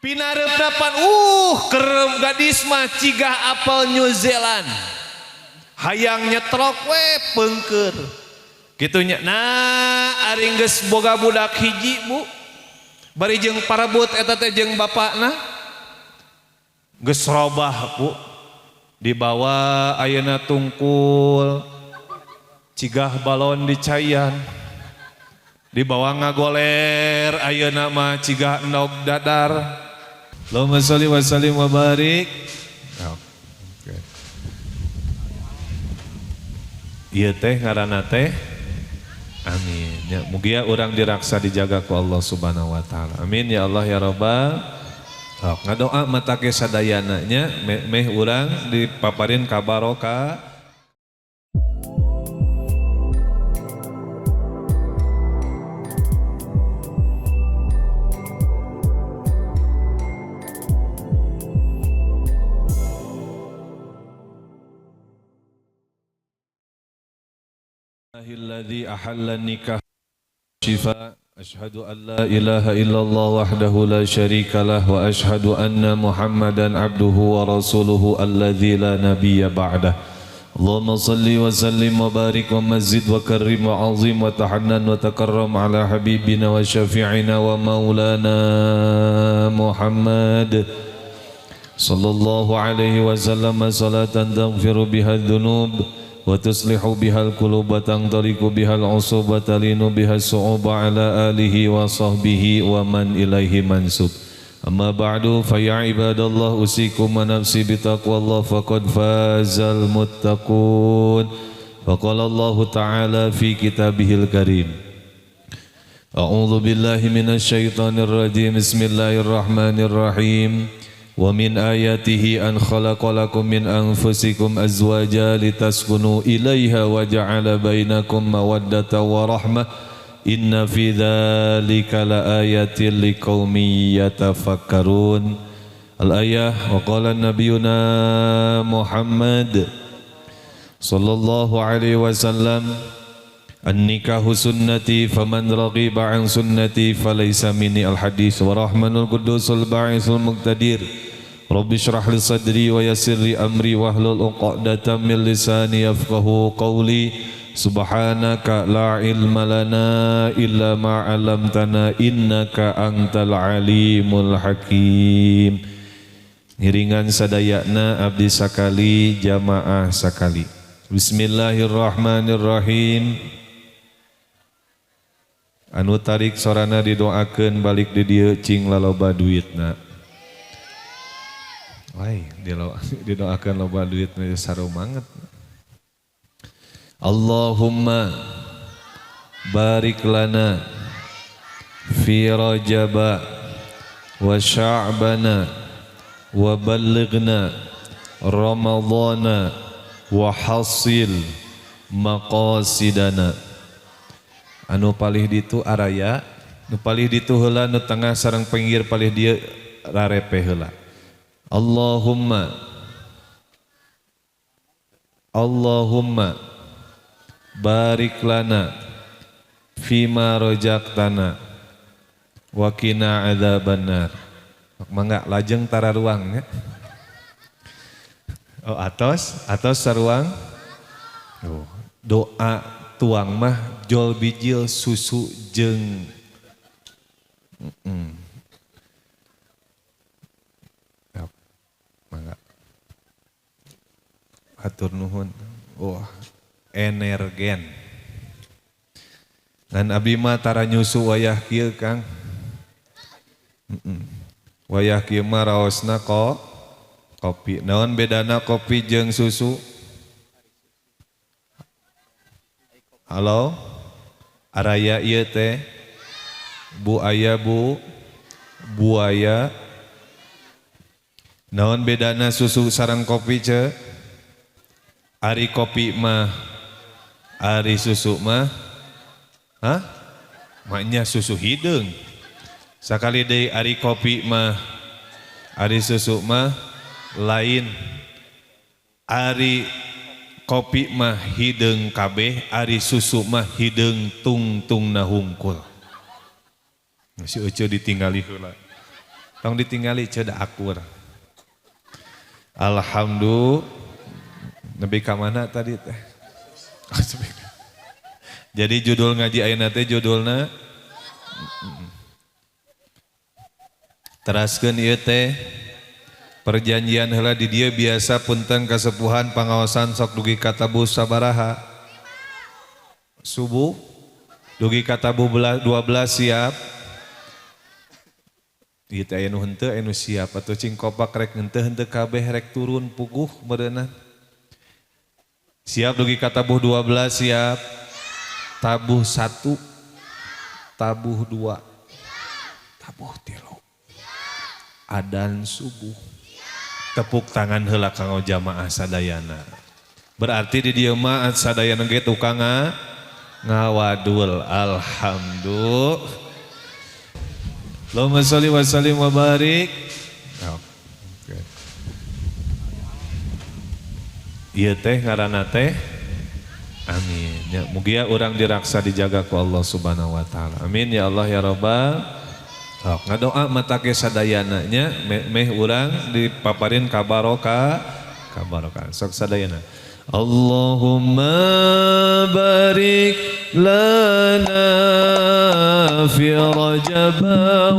Pinareupna pan kerem gadis mah cigah apel New Zealand. Hayang nyetrok we pengker. Kitu nya. Nah, ari geus boga budak hiji, Bu. Bari jeung parabut eta teh jeung bapakna. Geus robah, Bu. Dibawa ayeuna tungkul. Cigah balon dicayan. Dibawa ngagoler ayeuna mah cigah endog dadar. Allahumma sholli wa sallim wa barik. Oke. Ieu teh ngaranna teh amin. Ya, mugia urang diraksa dijaga ku Allah Subhanahu wa taala. Amin ya Allah ya Rabbal. Sok ngadoa mata ke sadayana nya meh urang dipaparin ka barokah. Alladzi ahalla nikah syifa asyhadu an la ilaha illallah wahdahu la syarikalah wa asyhadu anna Muhammadan abduhu wa rasuluhu alladzi la nabiyya ba'dah. Allahumma salli wa sallim wa barik wa mazid wa karrim wa azim wa tahannan wa takarram ala habibina wa syafi'ina wa maulana Muhammad sallallahu alaihi wasallam salatan taghfiru biha dzunub wa tuslihu bihal qulub wa tangtaliqu bihal usub wa talinu bihas su'ub ala alihi wa sahbihi wa man ilaihi mansub. Amma ba'du fa ya ibadallah usikum wa nafsi bitaqwallah faqad fazal muttaqun. Faqala Allah ta'ala fi kitabihil karim. A'udzu billahi minasy syaithanir rajim. Bismillahirrahmanirrahim. Wa min ayatihi an khalaqalakum min anfusikum azwaja litaskunu ilaiha wa ja'ala bainakum mawaddatan wa rahmah. Inna fi dzalika laayatin liqaumin yatafakkarun. Al-ayah wa qala nabiyuna Muhammad sallallahu alaihi wasallam an-nikahu sunnati faman raghiba an sunnati falaysa minni. Al-hadis wa rahmanul qudusul ba'isul muqtadir. Rabbi shrah li sadri wa yassir li amri wahlul 'uqdatam min lisani yafqahu qawli. Subhanaka la ilma lana illa ma 'allamtana innaka antal alimul hakim. Ngiringan sadayana abdi sakali jamaah sakali. Bismillahirrahmanirrahim. Anu tarik sorana didoakeun balik di dieu cing laloba duitna. Wai, didoakeun loba duitna sarumanget. Allahumma barik lana fi Rajaba wa Sya'bana wa ballighna Ramadhana wa hasil maqasidana. Anu palih ditu araya, nu palih ditu heula, nu tengah sareng pinggir palih dieu rarepe heula. Allahumma Allahumma barik lana fima rojaqtana wa qina adzabannar. Mangga lajeng tararuang nya. Oh atos, atos saruang. Oh, doa tuang mah jol bijil susu jeung Mangga. Hatur nuhun. Wah, energen. Ngan abi mah tara nyusu wayah kieu, Kang. Wayah kieu mah raosna kok kopi. Naon bedana kopi jeung susu? Halo? Araya ieu teh. Bu aya bu, buaya. Naon bedana susu sareng kopi ce? Ari kopi mah, ari susu mah, hah? Maknya susu hideung. Sakali deui ari kopi mah, ari susu mah lain. Ari kopi mah hideung kabeh, ari susu mah hideung tungtungna hungkul. Si Ece ditinggali heula. Tong ditinggali ceu da akur. Alhamdulillah. Nepi ka mana tadi teh? Jadi judul ngaji ayeuna teh judulna teraskeun ieu teh perjanjian heula di dieu biasa punten kasepuhan pangaosan sok dugi ka tabuh sabaraha subuh dugi ka tabuh 12 siap. Ieu teh aya nu henteu aya nu siap atuh cing kopak rek henteu henteu kabeh rek turun puguh meureunna. Siap dugi ka tabuh 12 siap. Tabuh 1, tabuh 2, tabuh 3. Adan subuh. Tepuk tangan heula kanggo jamaah sadayana. Berarti di dieu mah sadayana ge tukang ngawadul. Alhamdulillah. Allahumma sholli wa sallim wa barik. Oke. Ieu teh ngaranna teh amin. Ya, mugia urang diraksa dijaga ku Allah Subhanahu wa taala. Amin ya Allah ya Rabbal. Sok ngadoa matake sadayana nya meh urang dipaparin kabaroka kabarokan. Sok sadayana. Allahumma barik lana fi Rajab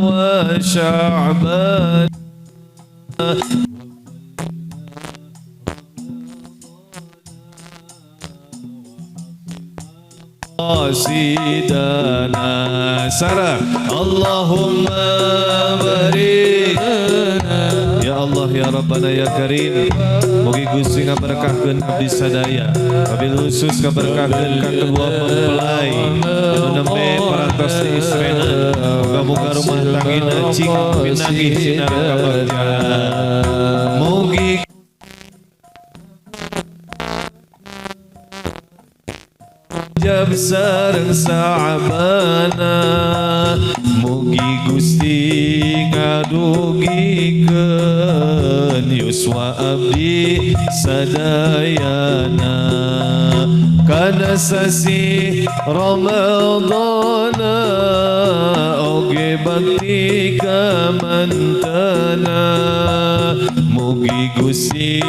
wa Sya'ban. Sidana sarah Allahumma barik lana ya Allah ya Rabbana ya Karim. Mugi Gusti ngaberkahkeun abdi sadaya, wabil khusus ngaberkahkeun ka kedua mempelai anu nembe parantos di istrena. Muga-muga rumah tanggina cing pinanggih sinar kabagjaan. Mugi Rajab sareng Sa'bana, mugi Gusti ngadugikeun yuswa abdi sadayana. Kana sasi Ramadana oge bakti kamantana, mugi Gusti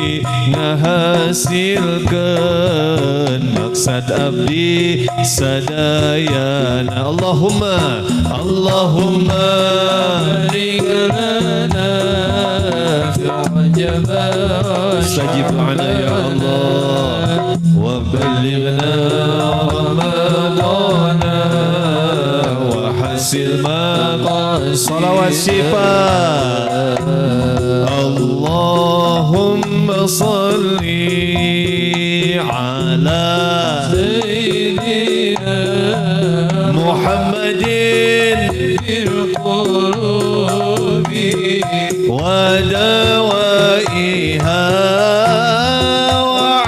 ngahasilkeun maksad abdi sadayana. Allahumma Allahumma barik lana fi Rajab istajib lana ya Allah wa ballighna Ramadana wa hasil ma salawat syifa. Allahumma salli ala sayyidina Muhammadin fil qulubi wa dawaiha wa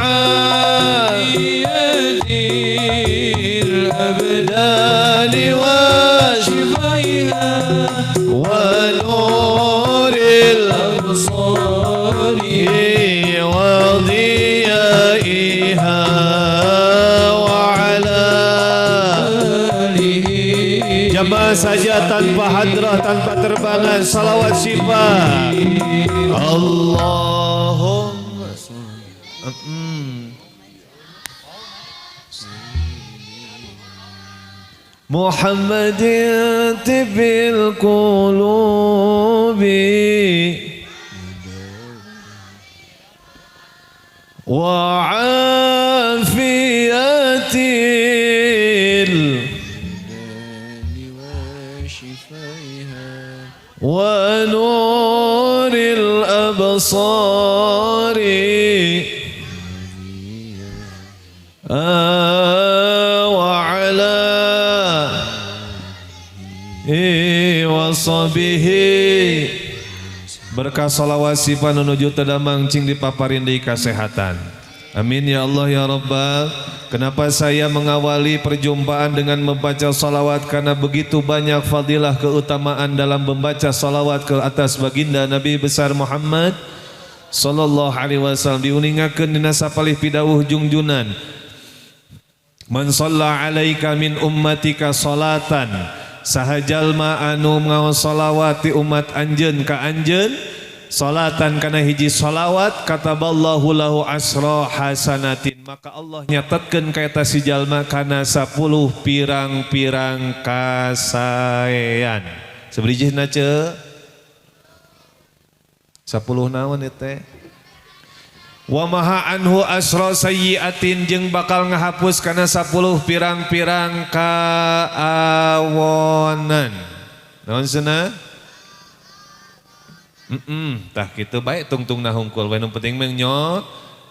afiyatil abdani wa shifaiha wa nuril absari wa diyaiha wa ala alihi. Jamaah saja tanpa hadrah, tanpa terbangan, salawat syifa. Allahumma Muhammadin tibil qulubi wa afiyatil wa nuril absari wa ala wa sahbihi. Berkah salawat sifat menuju tedamang cing dipaparin di kesehatan. Amin ya Allah ya Rabbal. Kenapa saya mengawali perjumpaan dengan membaca salawat? Karena begitu banyak fadilah keutamaan dalam membaca salawat ke atas baginda Nabi besar Muhammad sallallahu alaihi wasallam. Diuningakeun dina sapalih pidawuh jungjunan. Man shalla alaika min ummatika salatan, Saha jalma anu ngaos sholawat ti umat anjeun ka anjeun salatan kana hiji sholawat kataballahu lahu asra hasanatin, maka Allah nyatetkeun ka eta si jalma kana 10 pirang-pirang kasaean. Sabrijihna ce 10 naon ieu teh? Wa maha anhu asra sayyiatin, jeung bakal ngahapus kana 10 pirang-pirang kaawonan. Naon cenah? Tah kitu bae tungtungna hungkul we, nu penting mah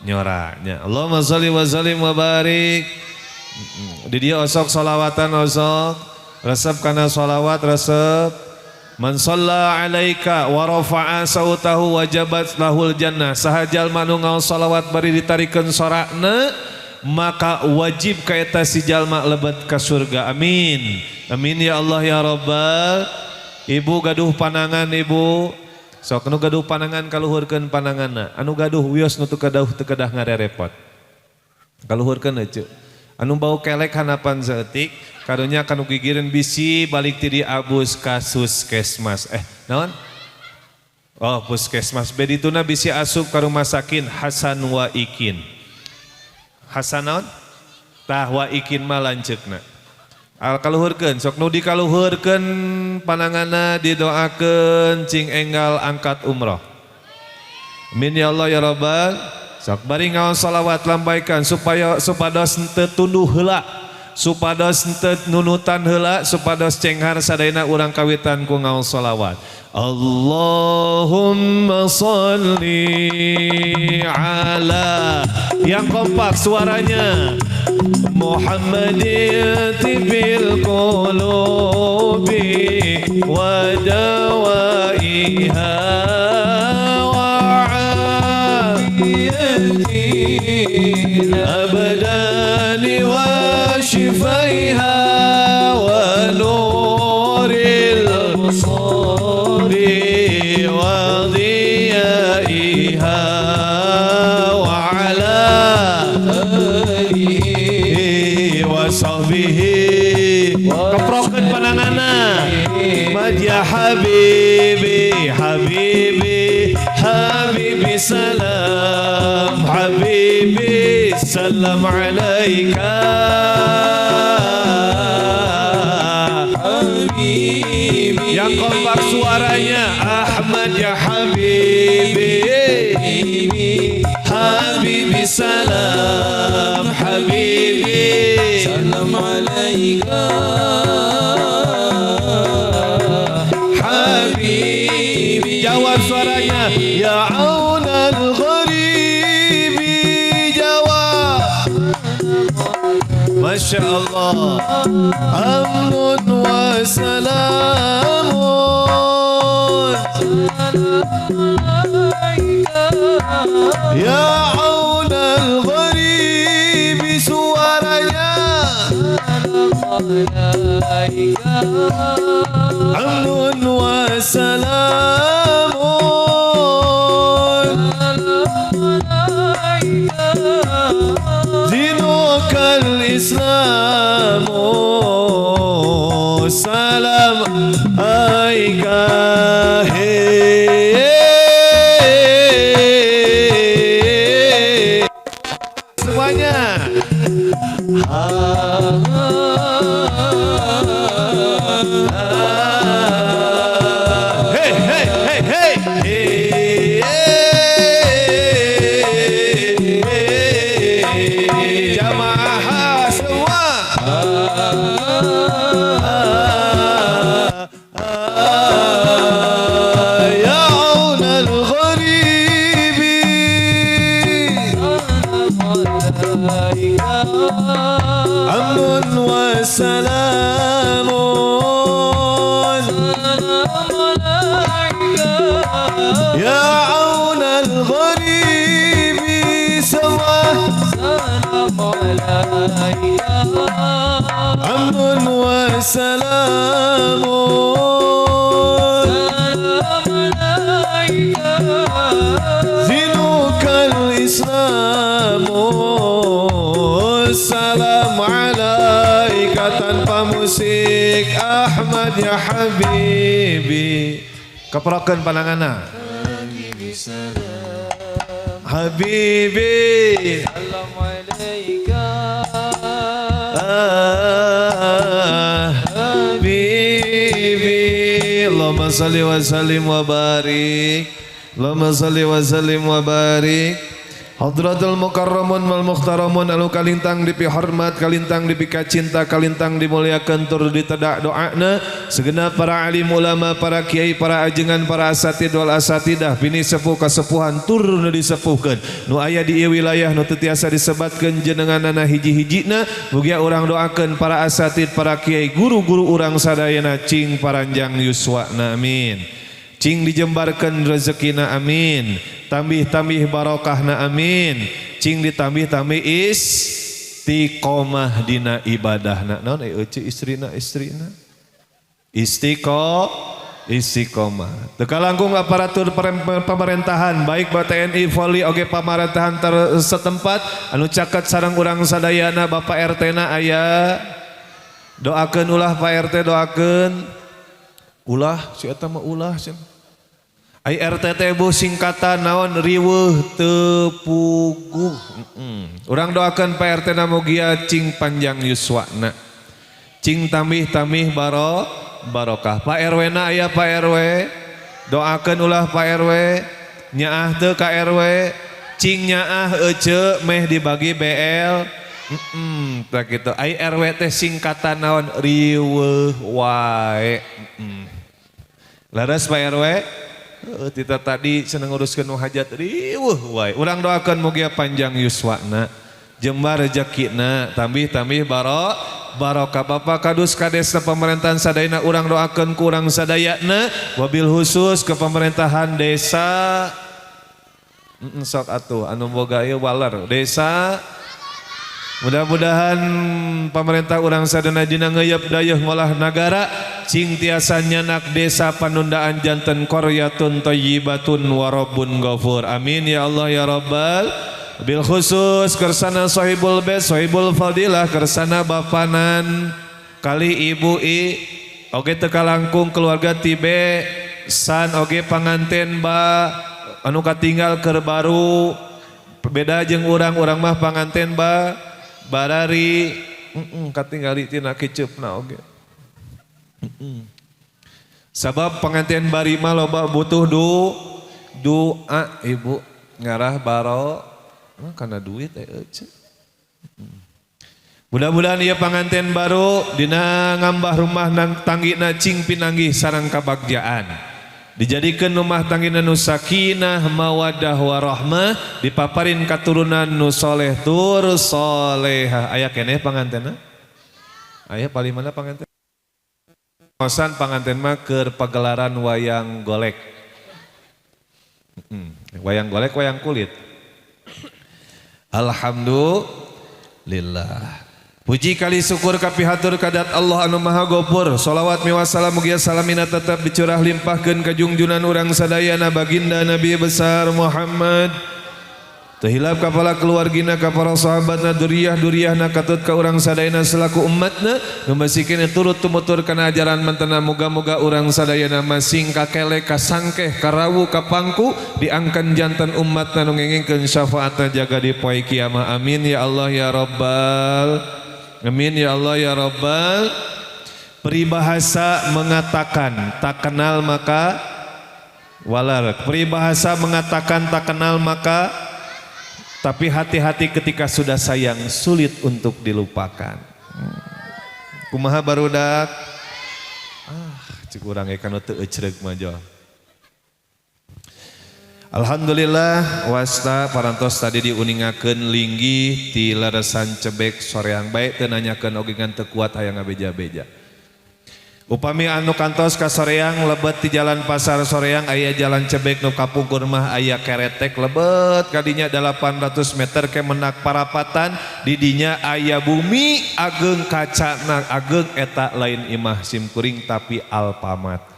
nyora nya. Allahumma sholli wa sallim wa barik. Di dieu osok sholawatan osok, resep kana sholawat resep. Man shalla alaika wa rafa'a sautahu wajabat lahul jannah. Saha jalma nu ngaos sholawat bari ditarikeun sorakna, maka wajib ka eta si jalma lebet ka surga. Amin. Amin ya Allah ya Rabbal. Ibu gaduh panangan ibu. Sok nu gaduh panangan kaluhurkeun pananganna. Anu gaduh wios nu teu gaduh teu kedah ngarerepot. Kaluhurkeun ece. Anu bau kelek hanapan saeutik, karunya kanu gigireun bisi balik ti diabus ka puskesmas. Naon? Oh, puskesmas. Bedituna bisi asup ka rumah sakit Hasan wa Ikin. Hasan naon? Tah wa Ikin mah lanceukna. Al kaluhurkeun, sok nu dikaluhurkeun pananganna didoakeun cing enggal angkat umroh. Amin ya Allah ya Rabbal. Sok bari ngaos sholawat lambaikan supaya supados henteu tunduh heula, supados henteu nunutan heula, supados cenghar sadayana urang kawitan ku ngaos sholawat. Allahumma sholli ala, yang kompak suaranya, Muhammadin tibil qulubi wa dawaiha wa afiyatil abdani wa shifaiha wa nuril absari wa diyaiha wa ala alihi wa sahbihi. Keprokeun pananganna. Mad ya habibi habibi habibi salam habibi salam alaika habibi. Yang kompak suaranya Ahmad ya habibi habibi salam habibi salam alaika habibi. Jawab suaranya ya aunal gharibi. Jawab. Masya Allah. Amnun wa salamun ya aunal gharibi. Suaranya amnun wa salamun dinukal islamu salam aika. Semuanya. Hey hey hey hey hey, jamaah semua. Ya aunal gharibi amnun wa salamun ya aunal gharibi. Semua amnun wa salamun dinukal islamu salam alaika. Tanpa musik Ahmad Muhammad ya habibi. Keprokeun pananganna. Habibi salam alaika habibi. Allahumma salli wa sallim wa barik. Allahumma salli wa sallim wa barik. Hadratul mukarramun wal mukhtaramun anu kalintang dipihormat, kalintang dipikacinta, kalintang dimuliakan tur ditedak doana segenap para alim ulama, para kiai, para ajengan, para asatid wal asatidah bini sepuh kasepuhan tur nu disepuhkeun nu aya di ieu wilayah nu teu tiasa disebatkeun jenenganana hiji-hijina. Mugia urang doakeun para asatid, para kiai, guru-guru urang sadayana cing paranjang yuswana, amin. Cing dijembarkan rezekina, amin. Tambih-tambih barokahna, amin. Cing ditambih-tambih istiqomah dina ibadahna. Naon eueuh istrina istrina istiqomah. Teu kalangkung aparatur pemerintahan baik TNI, Polri oge pamerintahan setempat anu caket sareng urang sadayana. Bapak RT na aya, doakeun ulah Pak RT, doakeun ulah si eta mah ulah cenah. Ai RT teh bu singkatan naon? Riweuh teu puguh. Urang doakeun Pak RT na mugia cing panjang yuswana, cing tambih-tambih barokah. Pak RW na aya? Pak RW doakeun ulah Pak RW. Nyaah teu ka RW? Cing nyaah ece meh dibagi BL. Tak gitu. Ai RW teh singkatan naon? Riweuh wae. Laras Pak RW? Tita tadi seneng nguruskeun nu hajat riweuh wae. Urang doakeun mugia panjang yuswana, jembar rezekina, tambih-tambih barokah. Bapak Kadus Kades pemerintahan sadayana urang doakeun ku urang sadayana, wabil khusus ke pemerintahan desa sok atuh anu boga ieu waler desa. Mudah-mudahan pemerintah urang sadayana dina ngeuyeub dayeuh ngolah nagara cing tiasa nyanak desa Panundaan janten qaryatun thayyibatun wa rabbun ghafur, amin ya Allah ya rabbal. Bil khusus kersana sahibul bait sahibul fadilah kersana bapanan kali ibu i oge teu kalangkung keluarga tibe san oge panganten ba anu katinggal keur baru beda jeung urang-urang mah panganten ba barari katinggali tina kiceupna oge. Sabab pengantin bari mah loba butuh doa ibu ngarah baro karena duit eueuh. Mudah-mudahan ieu panganten baru dina ngambah rumah nang tanggina cing pinanggih sareng kabagjaan. Dijadikan rumah tanggina nu sakinah mawaddah warahmah, dipaparin katurunan nu soleh tur solehah. Aya keneh pangantenna? Aya paling mana panganten? Kosan panganten mah keur pagelaran wayang golek. Wayang golek, wayang kulit. Alhamdulillah. Puji kali syukur kapihatur kadat Allah anu maha gopur. Salawat miwa salam mugia salamina tetap dicurah limpahkeun ka jungjunan urang sadayana baginda Nabi besar Muhammad. Teu hilap ka para keluargina, ka para sahabatna, duriah-duriahna, katut ka urang sadayana selaku umatna nu masikeun turut tumutur kana ajaran mantena. Muga-muga urang sadayana masing kakele kasangkeh karawu kapangku diangkan jantan umatna nu ngengengkeun syafaatna jaga di poe kiamah, amin ya Allah ya rabbal. Amin ya Allah ya rabbal. Peribahasa mengatakan tak kenal maka walar. Peribahasa mengatakan tak kenal maka, tapi hati-hati ketika sudah sayang sulit untuk dilupakan. Kumaha barudak? Ah, cik urang ge kana teu ecreug mah jo. Alhamdulillah wasta parantos tadi diuningakeun linggih ti leresan cebek soreang bae teu nanyakeun oge ngan teu kuat hayang ngabeja-beja. Upami anu kantos ka Soreang lebet di jalan pasar Soreang aya jalan cebek nu kapungkur mah aya keretek lebet kadinya 800 meter ke menak parapatan didinya aya bumi ageng kacana ageng eta lain imah simkuring tapi Alfamart.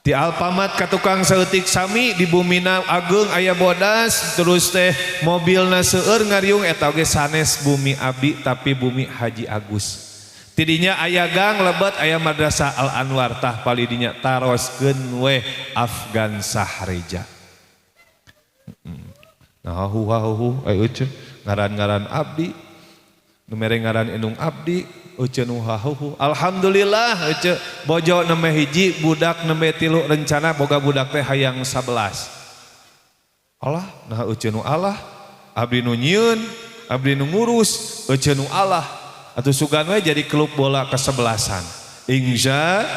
Di Alfamart ka tukang saeutik sami di bumina ageng aya bodas terus teh mobilna seueur ngariung eta oge sanes bumi abi tapi bumi Haji Agus. Tidinya aya gang lebet aya Madrasah Al Anwar tah palidinya taroskeun weh Afgan Sahreja. Nah hu ha hu aya euceun ngaran-ngaran abdi nu mere ngaran indung abdi euceun nu ha hu. Alhamdulillah euceun bojo nembe hiji budak nembe 3 rencana boga budak teh hayang 11. Allah nah euceun nu Allah abdi nu nyieun abdi nu ngurus euceun nu Allah. Atau sugan we jadi klub bola kesebelasan. Insya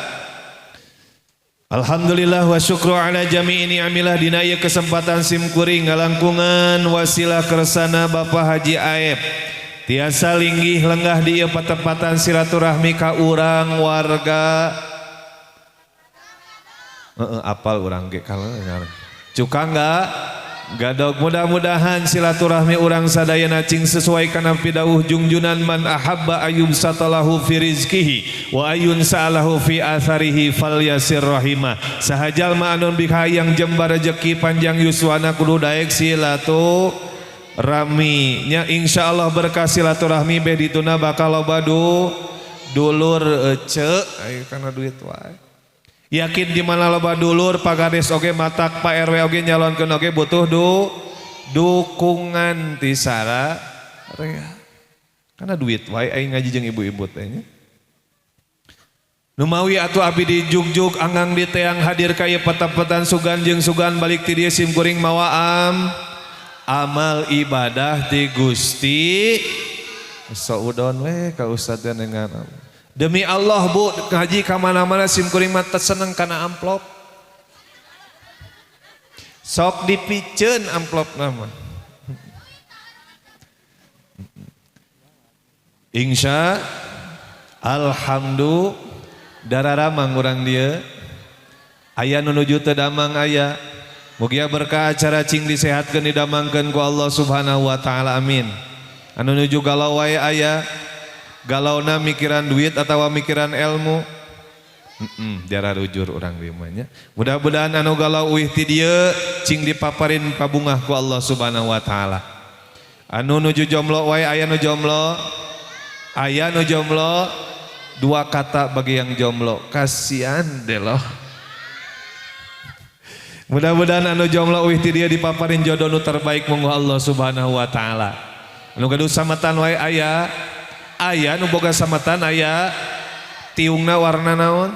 Alhamdulillah wa syukru ala jami'i ni'amillah dina ieu kesempatan sim kuring ngalangkungan wasilah kersana Bapak Haji Aep. Tiasa linggih lenggah di ieu patempatan silaturahmi ka urang warga. Heeh, apal urang ge kalau cukang enggak? Gadog mudah-mudahan silaturahmi urang sadayana cing sesuai kana pidawuh jungjunan man ahabba ayyub satalahu fi rizkihi wa ayyun sa'alahu fi atharihi falyasir rahimah. Saha jalma anu bihayang jembar rezeki panjang yuswana kudu daek silaturahmi nya insyaallah berkah silaturahmi beh dituna bakal loba dulur ece aya kana duit wae. Yakin di mana loba dulur Pak Kades oge matak Pak RW oge nyalonkeun oge butuh dukungan ti sara rea. Karena duit wae aing ngaji jeung ibu-ibu teh nya. Nu mawi atuh abdi di jugjug anggang di teang hadir ka ieu patempatan sugan jeung sugan balik ti dieu sim kuring mawa amal ibadah ti Gusti. Saudon we ka ustad dengan demi Allah bu ngaji ka mana-mana sim kuring mah teu seneng kana amplop. Sok dipiceun amplop nama. Insya alhamdulillah dararamang urang dieu. Aya nu nuju teu damang aya. Mugia berkah acara cing disehatkeun didamangkeun ku Allah Subhanahu wa taala amin. Anu nuju galau wae aya. Galauna mikiran duit atau mikiran ilmu, jarah rujur urang dieu mah nya. Mudah-mudahan anu galau uih ti dieu cing dipaparin pabungah ku Allah Subhanahu wa taala. Anu nuju jomblo wae aya nu jomblo, aya nu jomblo, dua kata bagi yang jomblo, kasihan deh loh. Mudah-mudahan anu jomblo uih ti dieu dipaparin jodoh nu terbaik munggu Allah Subhanahu wa taala. Anu gaduh samatan wae aya. Aya nu boga samatan aya tiungna warna naon.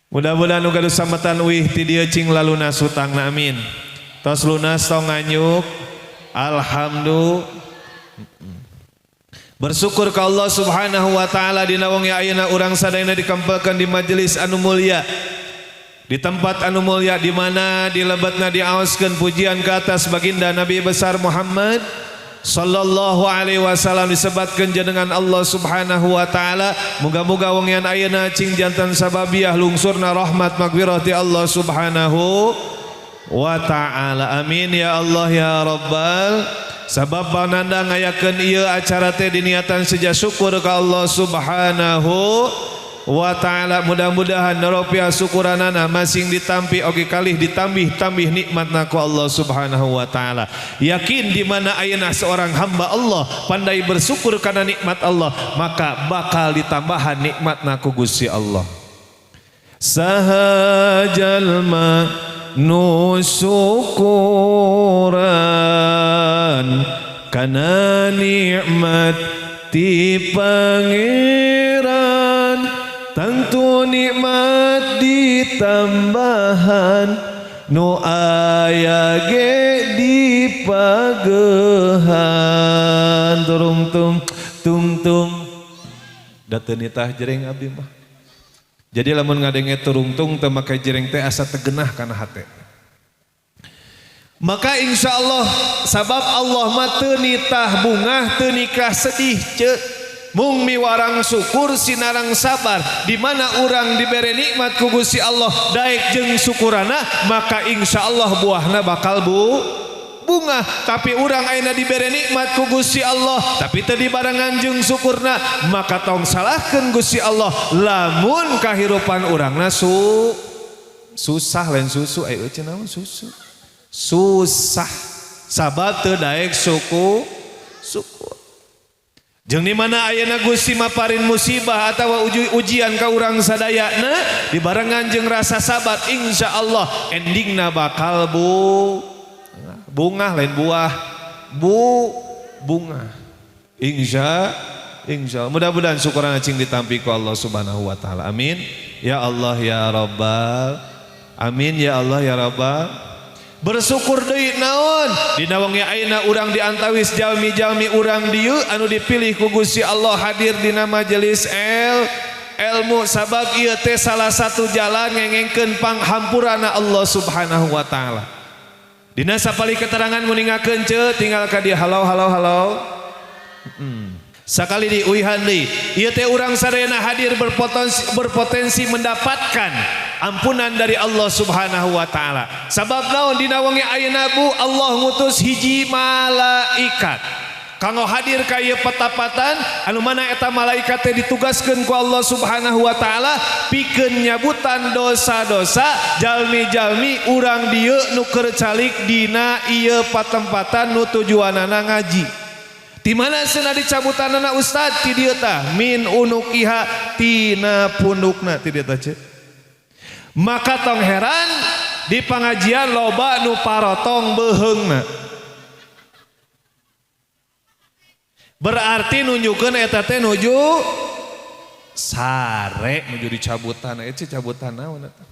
Mudah-mudahan nu gaduh samatan uih ti dieu cing lalunas hutangna amin. Tos lunas tong nganyuk. Alhamdulillah. Bersyukur ka Allah Subhanahu wa taala dina wengi ayeuna urang sadayana dikempelkeun di majelis anu mulia. Di tempat anu mulia di mana dilebatna diaoskeun pujian ke atas baginda Nabi besar Muhammad sallallahu alaihi wasallam disebatkeun jenengan Allah Subhanahu wa taala. Muga-muga wengian ayeuna cing jantan sababiah lungsurna rahmat magfirah ti Allah Subhanahu wa taala. Amin ya Allah ya Rabbal. Sabab pananda ngayakeun ieu acara teh diniatan seja syukur ka Allah Subhanahu wa ta'ala. Mudah-mudahan neropia syukuranana masing ditampi oge kalih ditambih-tambih nikmatna ku Allah Subhanahu wa taala. Yakin di mana ayeuna seorang hamba Allah pandai bersyukur karena nikmat Allah, maka bakal ditambahan nikmatna ku Gusti Allah. Saha jalma nu syukuran kana nikmat ti Pangeran, tentu nikmat ditambahan nu aya ge dipagehan. Turung tung tung tung da teu nitah jering abdi mah. Jadi lamun ngadenge turung tung teu make jering teh asa tegenah kana hate. Maka insyaallah sabab Allah mah teu nitah bungah teu nikah sedih ceuk. Mung miwarang syukur sinarang sabar. Di mana urang dibere nikmat ku Gusti Allah daek jeung syukurana, maka insyaallah buahna bakal bunga. Tapi urang ayeuna dibere nikmat ku Gusti Allah tapi teu dibarengan jeung syukurna, maka tong salahkeun Gusti Allah lamun kahirupan urangna susah lain susu aya euceun naon susu susah sabab teu daek Syukur. Jeung di mana ayeuna Gusti maparin musibah atawa ujian ka urang sadayana dibarengan jeung rasa sabar, insyaallah endingna bakal bu bungah lain buah bu bunga. Insyaallah mudah-mudahan syukuran cing ditampi ku Allah Subhanahu wa taala. Amin ya Allah ya Rabbal. Amin ya Allah ya Rabbal. Bersyukur deui naon dina wengi ayeuna urang diantawis jalmi-jalmi urang dieu anu dipilih ku Gusti Allah hadir dina majelis ilmu sabab ieu teh salah satu jalan ngengengkeun panghampurana Allah Subhanahu wa taala. Dina sapali keterangan nguningakeun ceu tinggal ka dieu halo halo halo. Sakali di uihan deui ieu teh urang sadayana hadir berpotensi mendapatkan ampunan dari Allah Subhanahu wa taala. Sabab naon dina wengi ayeuna bu Allah ngutus hiji malaikat kanggo hadir ka ieu petapatan anu mana eta malaikat teh ditugaskeun ku Allah Subhanahu wa taala pikeun nyabutan dosa-dosa jalmi-jalmi urang dieu nu keur calik dina ieu patempatan nu tujuanana ngaji. Di mana cenah dicabutanana ustad ti dieu tah min unukiha tina pundukna ti dieu tah ceuk. Maka tong heran di pengajian loba nu parotong beuheungna. Berarti nunjukkeun eta teh nuju sare nuju dicabutan eta cabutan naon eta.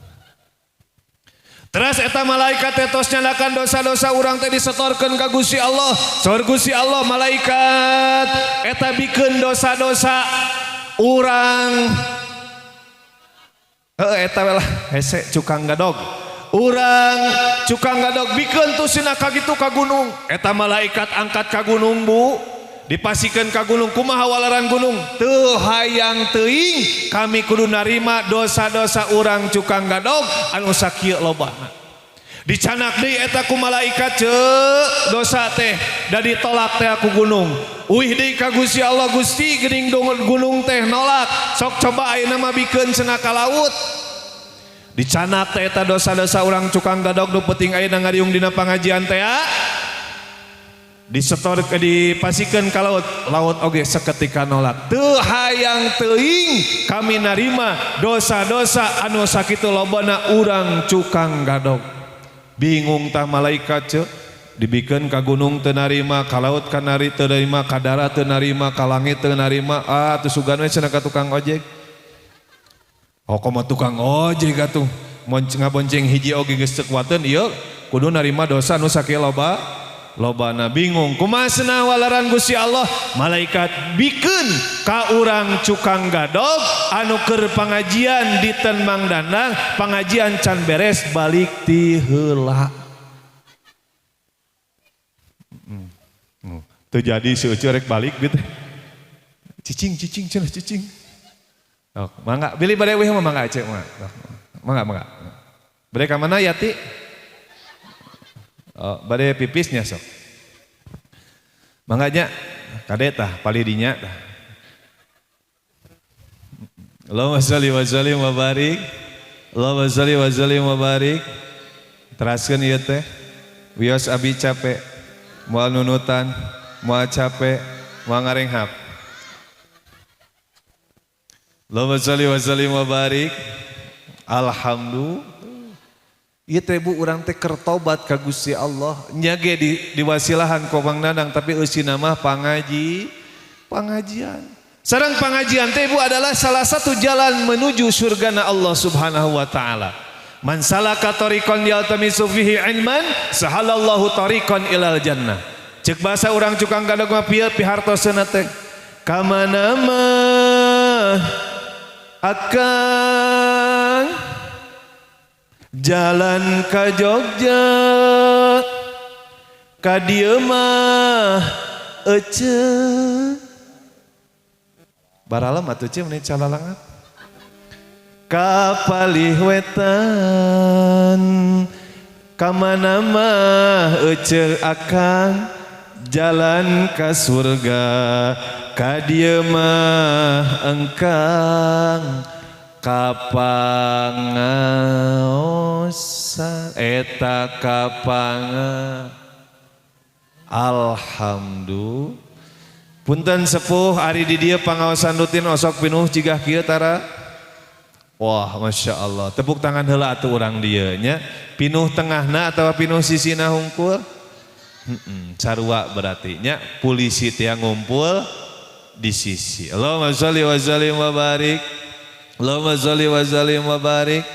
Terus eta malaikat teh tos nyalakan dosa-dosa urang teh disetorkeun ka Gusti Allah. Saur Gusti Allah malaikat eta bikeun dosa-dosa urang. Heuh eta we lah hese cukang gadog. Urang cukang gadog bikeun tuh sina ka kitu ka gunung. Eta malaikat angkat ka gunung bu. Dipasikeun ka gunung kumaha walaran gunung teu hayang teuing kami kudu narima dosa-dosa urang cukang gadog anu sakieu lobana. Dicanak deui eta ku malaikat ceuk dosa teh da ditolak teh ku gunung. Uih deui ka Gusti Allah Gusti geuning gunung teh nolak sok coba ayeuna mah bikeun cenah ka laut. Dicanak teh eta dosa-dosa urang cukang gadog nu penting ayeuna ngariung dina pangajian teh disetor ke dipasikeun ka laut, laut oge seketika nolak. Teu hayang teuing kami narima dosa-dosa anu sakitu lobana urang cukang gadog. Bingung tah malaikat ceuk, dibikeun ka gunung teu narima, ka laut ka nari teu narima, ka darat teu narima, ka langit teu narima. Ah teu sugan we cenah ka tukang ojek. Oh komo tukang ojek atuh, mun ngabonceng hiji oge geus teu kuateun ieu kudu narima dosa anu sakieu loba. Lobana bingung kumaha cenah walaran Gusti Allah malaikat bikeun ka urang cukang gadog anu keur pangajian di Mang Dandang pangajian can beres balik ti heula. Teu jadi si Ucu rek balik gitu. Cicing cicing cenah cicing. Oh, mangga bilih bade weh mah mangga cek mah. Mangga mangga. Bade ka mana Yati? Oh, bade pipisnya sok. Mangga nya kade tah palidinya tah. Allahumma sholli wa sallim wa barik. Allahumma sholli wa sallim wa barik. Teraskeun ieu teh. Wios abi capek, moal nunutan, moal capek, moal ngarenghap. Allahumma sholli wa sallim wa barik. Alhamdulillah. Ieu teh bu urang teh keur tobat ka Gusti Allah. Nya ge diwasilahan ku Mang Nanang tapi eusina mah pangajian. Sareng pangajian teh bu adalah salah satu jalan menuju surgana Allah Subhanahu wa taala. Man salaka tariqan yaltamisu fihi ilman sahalallahu tariqan ilal jannah. Ceuk bahasa urang cukang gadog mah pieu pihartoseuna teh. Ka mana mah akang jalan ka Jogja ka dieu mah eceu baralem atuh ceu meni calalangat ka palih wetan ka mana mah eceu akang jalan ka surga ka dieu mah engkang kapangaosan eta kapanga. Alhamdulillah. Punten sepuh, ari di dieu pangaosan rutin osok pinuh cigah kieu tara? Wah, Masya Allah. Tepuk tangan heula atuh urang dieu nya. Pinuh tengahna atau pinuh sisina hungkul? Sarua berarti nya, polisi teh ngumpul di sisi. Allahumma sholli wa sallim wa barik. Allahumma sholli wa sallim wa barik.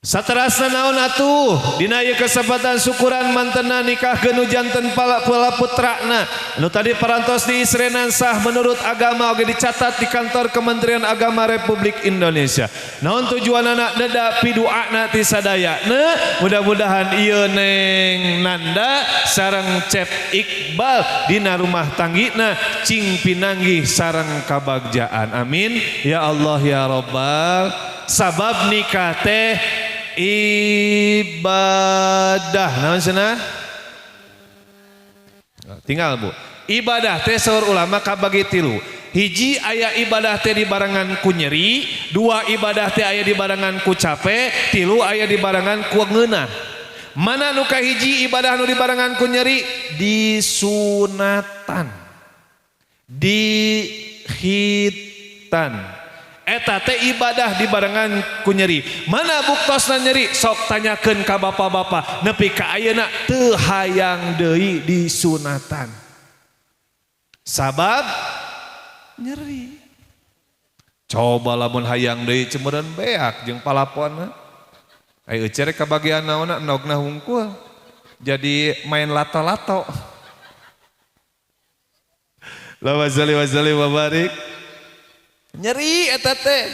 Saterasna naon atuh dina ieu kesempatan syukuran mantena nikah nu janten pala putrana nu tadi parantos diisrenan sah menurut agama oge dicatat di kantor Kementerian Agama Republik Indonesia. Naon tujuanana? Neda piduana ti sadayana, mudah-mudahan ieu Neng Nanda sareng Cep Iqbal dina rumah tanggina cing pinanggih sareng kabagjaan. Amin ya Allah ya Rabbal. Sabab nikah teh ibadah. Naon cenah? Tinggal, Bu. Ibadah teh saur ulama kabagi tilu. Hiji, aya ibadah teh dibarengan ku nyeri. Dua, ibadah teh aya dibarengan ku capek. Tilu, aya dibarengan ku ngeunah. Mana nu kahiji? Ibadah nu dibarengan ku nyeri disunatan, dikhitan. Eta teh ibadah dibarengan ku nyeri. Mana buktosna nyeri? Sok tanyakeun ka bapak-bapak, nepi ka ayeuna teu hayang deui disunatan, sabab nyeri. Coba lamun hayang deui, cemeureun beak jeung palaponna. Ayo euceur ka bagian naonna, endogna hungkul jadi main lato-lato. Allahumma sholli wa sallim wa barik. Nyeri eta teh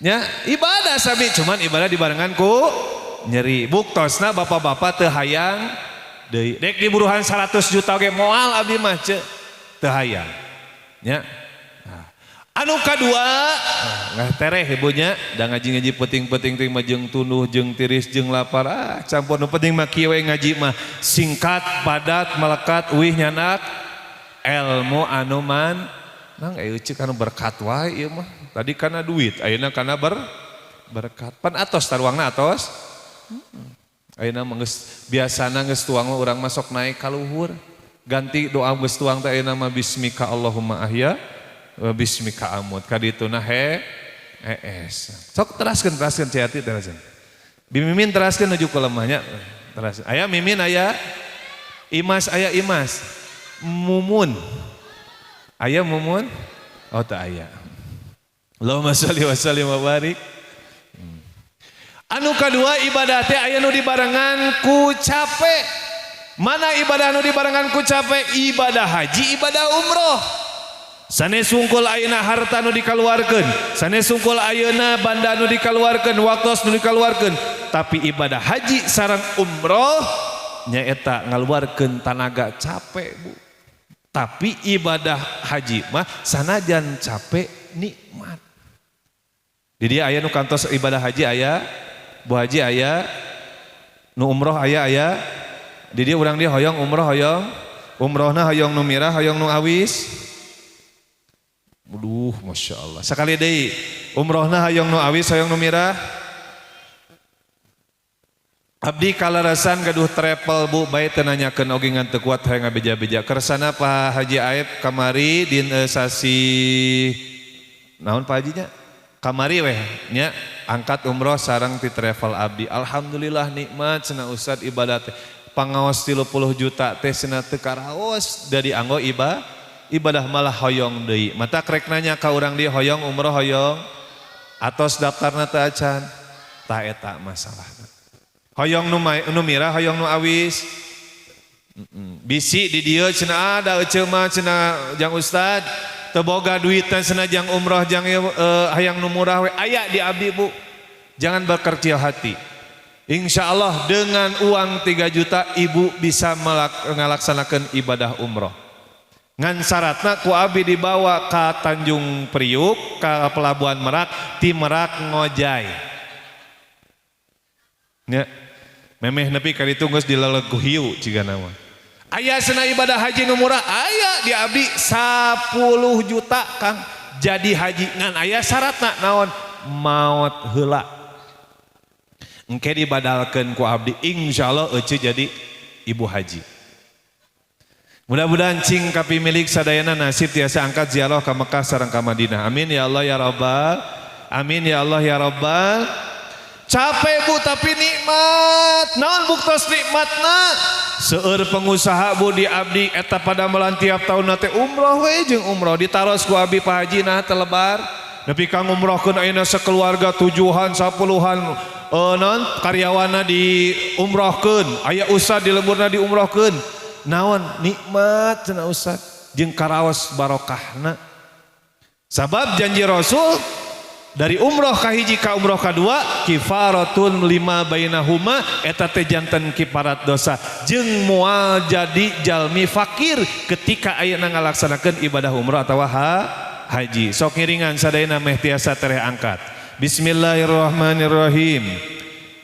nya ibadah sami, cuman ibadah dibarengan ku nyeri. Buktosna bapak-bapak teu hayang deui. Dek diburuhan 100 juta ge moal abdi mah, ce, teu hayang nya. Nah, anu kadua, nah, tereh ibunya da ngaji-ngaji penting-penting teh mah jeung tunduh jeung tiris jeung lapar, ah campur. Nu penting mah kieu we, ngaji mah singkat, padat, melekat, uih nyanak ilmu anu man nang euceuk anu berkat wae ieu mah. Tadi karena duit, ayeuna karena berkat. Pan atos taruangna atos. Ayeuna mah geus biasana geus tuang mah urang masuk naik ka luhur. Ganti doa geus tuang teh ayeuna mah bismika Allahumma ahya wa bismika amut. Ka dituna he es. Sok teraskeun, teraskeun Cihati, teraskeun. Bimimin teraskeun nuju ke lemahnya. Teras. Aya Mimin, aya Imas, aya Imas. Mumun. Aya Mumun? Oh, tak aya. Allahumma sholli wa sallim wa barik. Anu kadua, ibadah teh aya nu dibarengan ku capek. Mana ibadah nu dibarengan ku capek? Ibadah haji, ibadah umroh. Sanes sungkul ayeuna harta nu dikaluarkeun, sanes sungkul ayeuna banda nu dikaluarkeun, waktos nu dikaluarkeun, tapi ibadah haji sareng umroh nyaeta ngaluarkeun tanaga, capek, Bu. Tapi ibadah haji mah sanajan capek nikmat. Di dia aya nu kantos ibadah haji aya, Bu Haji aya, nu umroh aya aya. Di dia urang dia hoyong umroh, hoyong umrohna hoyong nu mirah, hoyong nu awis. Aduh, Masya Allah. Sekali deui, umrohna hoyong nu awis, hoyong nu mirah? Abdi kalarasan gaduh travel, Bu, bae teu nanyakeun oge ngan teu kuat hayang ngabeja-beja. Kersana Pak Haji Aep kamari din sasi naon Pak Hajinya? Kamari weh nya angkat umroh sareng ti travel abdi. Alhamdulillah nikmat cenah Ustad ibadah teh. Pangaos 30 juta teh cenah teu karaos dari anggo ibadah malah hoyong deui. Mata krek nanya ka urang dieu, hoyong umroh, hoyong atos daftarna teu acan? Tah, eta masalahna. Hoyong nu mirah, hoyong nu awis? Bisi di dieu cenah ada eceu mah cenah jang ustad teu boga duitna cenah jang umroh jang hayang nu murah we. Aya di abdi, Bu. Jangan berkecil hati. Insya Allah dengan uang 3 juta ibu bisa ngalaksanakan ibadah umroh. Ngan syaratna ku abi dibawa ke Tanjung Priuk, ke Pelabuhan Merak, ti Merak ngojay. Ya. Memeh nepi ka ditu geus dileleg ku hiu cigana mah. Aya cenah ibadah haji nu murah, aya di abdi 10 juta Kang jadi haji, ngan aya syaratna naon? Maot heula. Engke dibadalkeun ku abdi, insyaallah ece jadi ibu haji. Mudah-mudahan cing kapimilik sadayana nasib tiasa angkat ziarah ka Mekah sareng ka Madinah. Amin ya Allah ya Rabbal. Amin ya Allah ya Rabbal. Capek bu tapi nikmat. Naon buktos nikmatna? Seueur pengusaha bu di abdi eta padamelan tiap tahun teh umroh we jeung umroh ditaros ku abdi Pak Haji nah telebar. Nepi ka ngumrohkeun ayeuna sakeluarga 7-an 10-an naon karyawanna diumrohkeun, aya ustad di lemburna diumrohkeun. Naon nikmat cenah ustad jeung karaos barokahna. Sabab janji Rasul dari umroh kahiji ka umroh kadua kifaratun lima bainahuma eta teh janten kiparat dosa jeung moal jadi jalmi fakir ketika ayeuna ngalaksanakeun ibadah umroh atawa haji. Sok ngiringan sadayana meh tiasa tereh angkat. Bismillahirrahmanirrahim.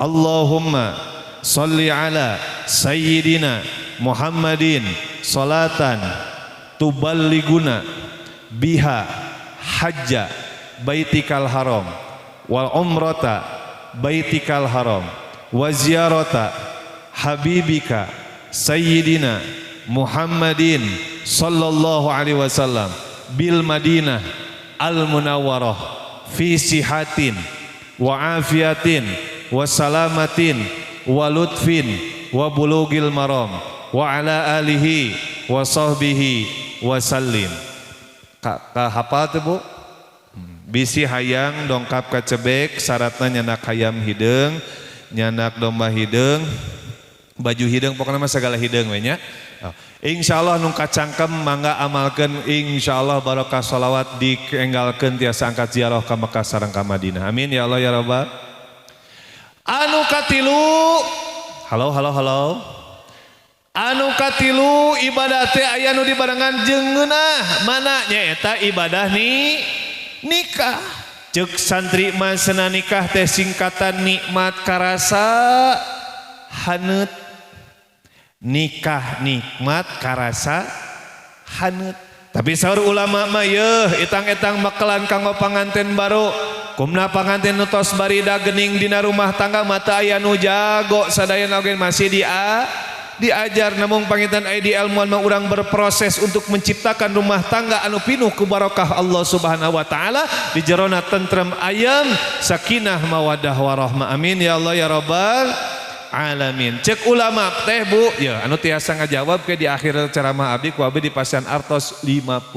Allahumma sholli ala sayyidina Muhammadin salatan tuballiguna biha hajja baitikal haram wal umrata baitikal haram wa ziyarata habibika sayyidina Muhammadin sallallahu alaihi wasallam bil Madinah al munawwarah fi sihatin wa afiatin wa salamatin wa lutfin wa bulugil maram wa ala alihi wa sahbihi wa sallim. Ka hafal teu bu? Bisi hayang dongkap ka cebek syaratna nyanak hayam hideung, nyanak domba hideung, baju hideung, pokoknya mah segala hideung we nya. Oh. Insyaallah nu kacangkem mangga amalkeun, insyaallah barokah sholawat dienggalkeun tiasa angkat ziarah ka Mekah sareng ka Madinah. Amin ya Allah ya Rabbal. Anu katilu, halo halo halo. Anu katilu ibadah teh aya nu dibarengan jeung ngeunah, mana nyaeta ibadah ni nikah. Ceuk santri mah cenah nikah teh singkatan nikmat karasa haneut. Nikah nikmat karasa haneut. Tapi saur ulama mah yeuh itang-etang mekelan kanggo panganten baru. Kumna panganten nu tos barida geuning dina rumah tangga mata aya nu jago sadayana oge masih diajar namung panginten aya di ilmuan mah urang berproses untuk menciptakan rumah tangga anu pinuh ku barokah Allah Subhanahu wa taala di jerona tentrem ayam sakinah mawaddah warahmah. Amin ya Allah ya Rabbal alamin. Cek ulama teh bu ya anu tiasa ngajawab ke di akhir ceramah abdi ku abdi di pasian artos 50.000.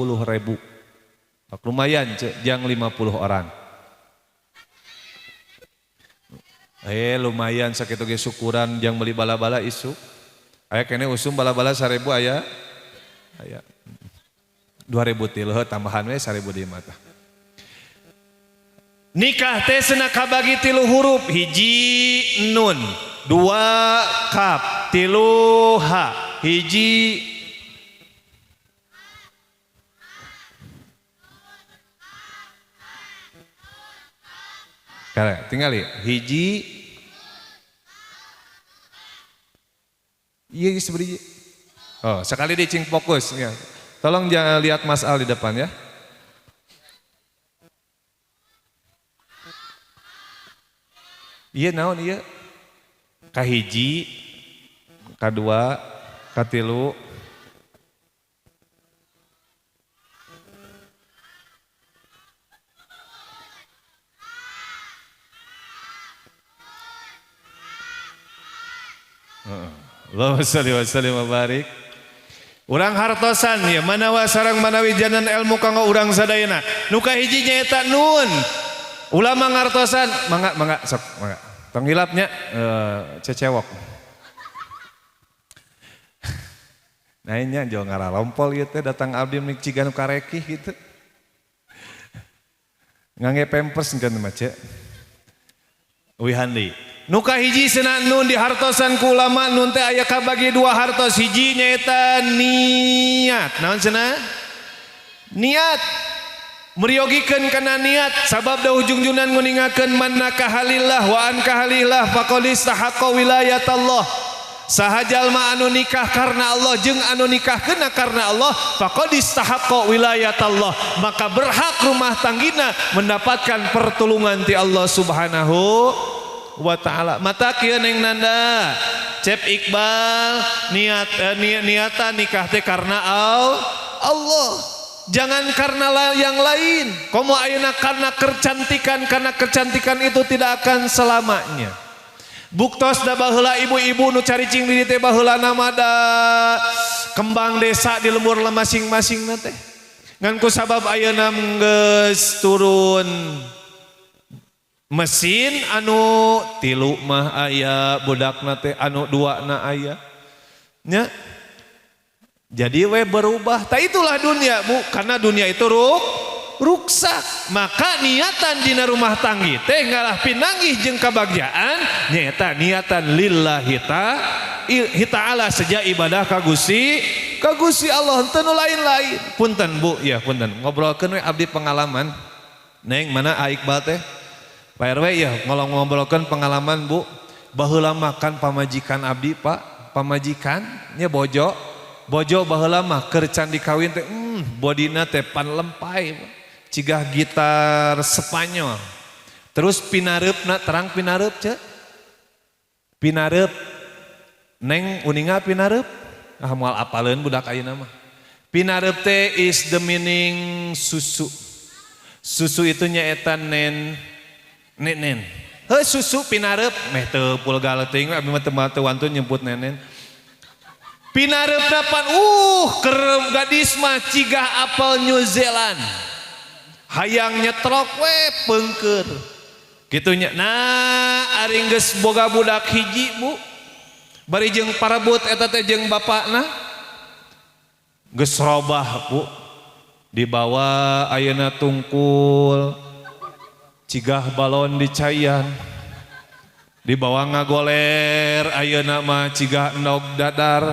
Lumayan cek jang 50 orang. Lumayan sakitu ge syukuran jang beli bala-bala isu. Aya kene usum bala-bala 1000 aya. Aya 2000 tilu tambahan we 1000 di mata. Nikah teh cenah kabagi tilu huruf, hiji nun, dua kaf, tilu ha, hiji kare tinggali hiji. Iya sebenarnya. Oh, sekali dicing fokus ya. Tolong jangan lihat Mas Al di depan ya. Iya naon iya. Kahiji, kadua, katilu. Allahumma sholli wa sallim wa barik. Urang hartosan ya manawa sareng manawi janan ilmu kanggo urang sadayana. Nu kahiji nyaeta nun. Ulama ngartosan mangga mangga sok mangga. Tong hilapnya cecewok. Nah nya jauh ngaralompol ieu teh datang abdi mik ciga nu karekih gitu. Ngangge pampers engkeun mah cek. Wihandi. Nu kahiji cenah nun dihartosan ku ulama nun teh aya kabagi dua hartos, hiji nyaeta niat. Naon cenah? Niat. Meriogikeun kana niat sabab da ujung-ujungna nguningakeun man nakahalillah wa an kahalillah faqad istahaqqa wilayatallah. Saha jalma anu nikah karena Allah jeung anu nikahkeunna karena Allah faqad istahaqqa wilayatallah, maka berhak rumah tanggina mendapatkan pertolongan ti Allah Subhanahu wa ta'ala. Mata kieu neng nanda Cep Iqbal niat niatan nikah teh karena Allah. Jangan karena yang lain. Komo ayeuna karena kecantikan, karena kecantikan itu tidak akan selamanya. Buktos da baheula ibu-ibu nu caricing di teh baheula nama da kembang desa di lembur masing-masing na teh. Ngan ku sabab ayeuna geus turun mesin anu tilu mah aya budakna teh anu dua na aya. Nya. Jadi we berubah. Tak itulah dunia, Bu, karena dunia itu ruksak. Maka niatan dina rumah tanggi teh ngalah pinanggih jeung kabagjaan nyaeta niatan lillahi ta'ala seja ibadah ka Gusti Allah henteu nu lain-lain. Punten Bu, ya punten. Ngobrolkeun we abdi pengalaman. Neng mana Iqbal teh? Pak RW ya ngobrolkeun pengalaman Bu. Baheula makan pamajikan abdi Pak, pamajikan nya bojo. Bojo baheula mah keur can dikawin teh bodina teh pan lempai cigah gitar Spanyol. Terus pinareupna terang pinareup ce. Pinareup neng uninga pinareup. Ah moal apaleun budak ayeuna mah. Pinareup teh is the meaning susu. Susu itu nyaeta nen nenen. Heuh susu pinareup meh teu pulgal teuing abdi mah teu wantun nyebut nenen. Pinareupna pan keur gadis mah cigah apel New Zealand. Hayang nyetrok we peungkeur. Kitu nya. Nah, ari geus boga budak hiji Bu. Bari jeung parebut eta teh jeung bapakna. Geus robah Bu. Dibawa ayeuna tungkul. Cigah balon dicayan. Dibawa ngagoler ayeuna mah cigah endog dadar.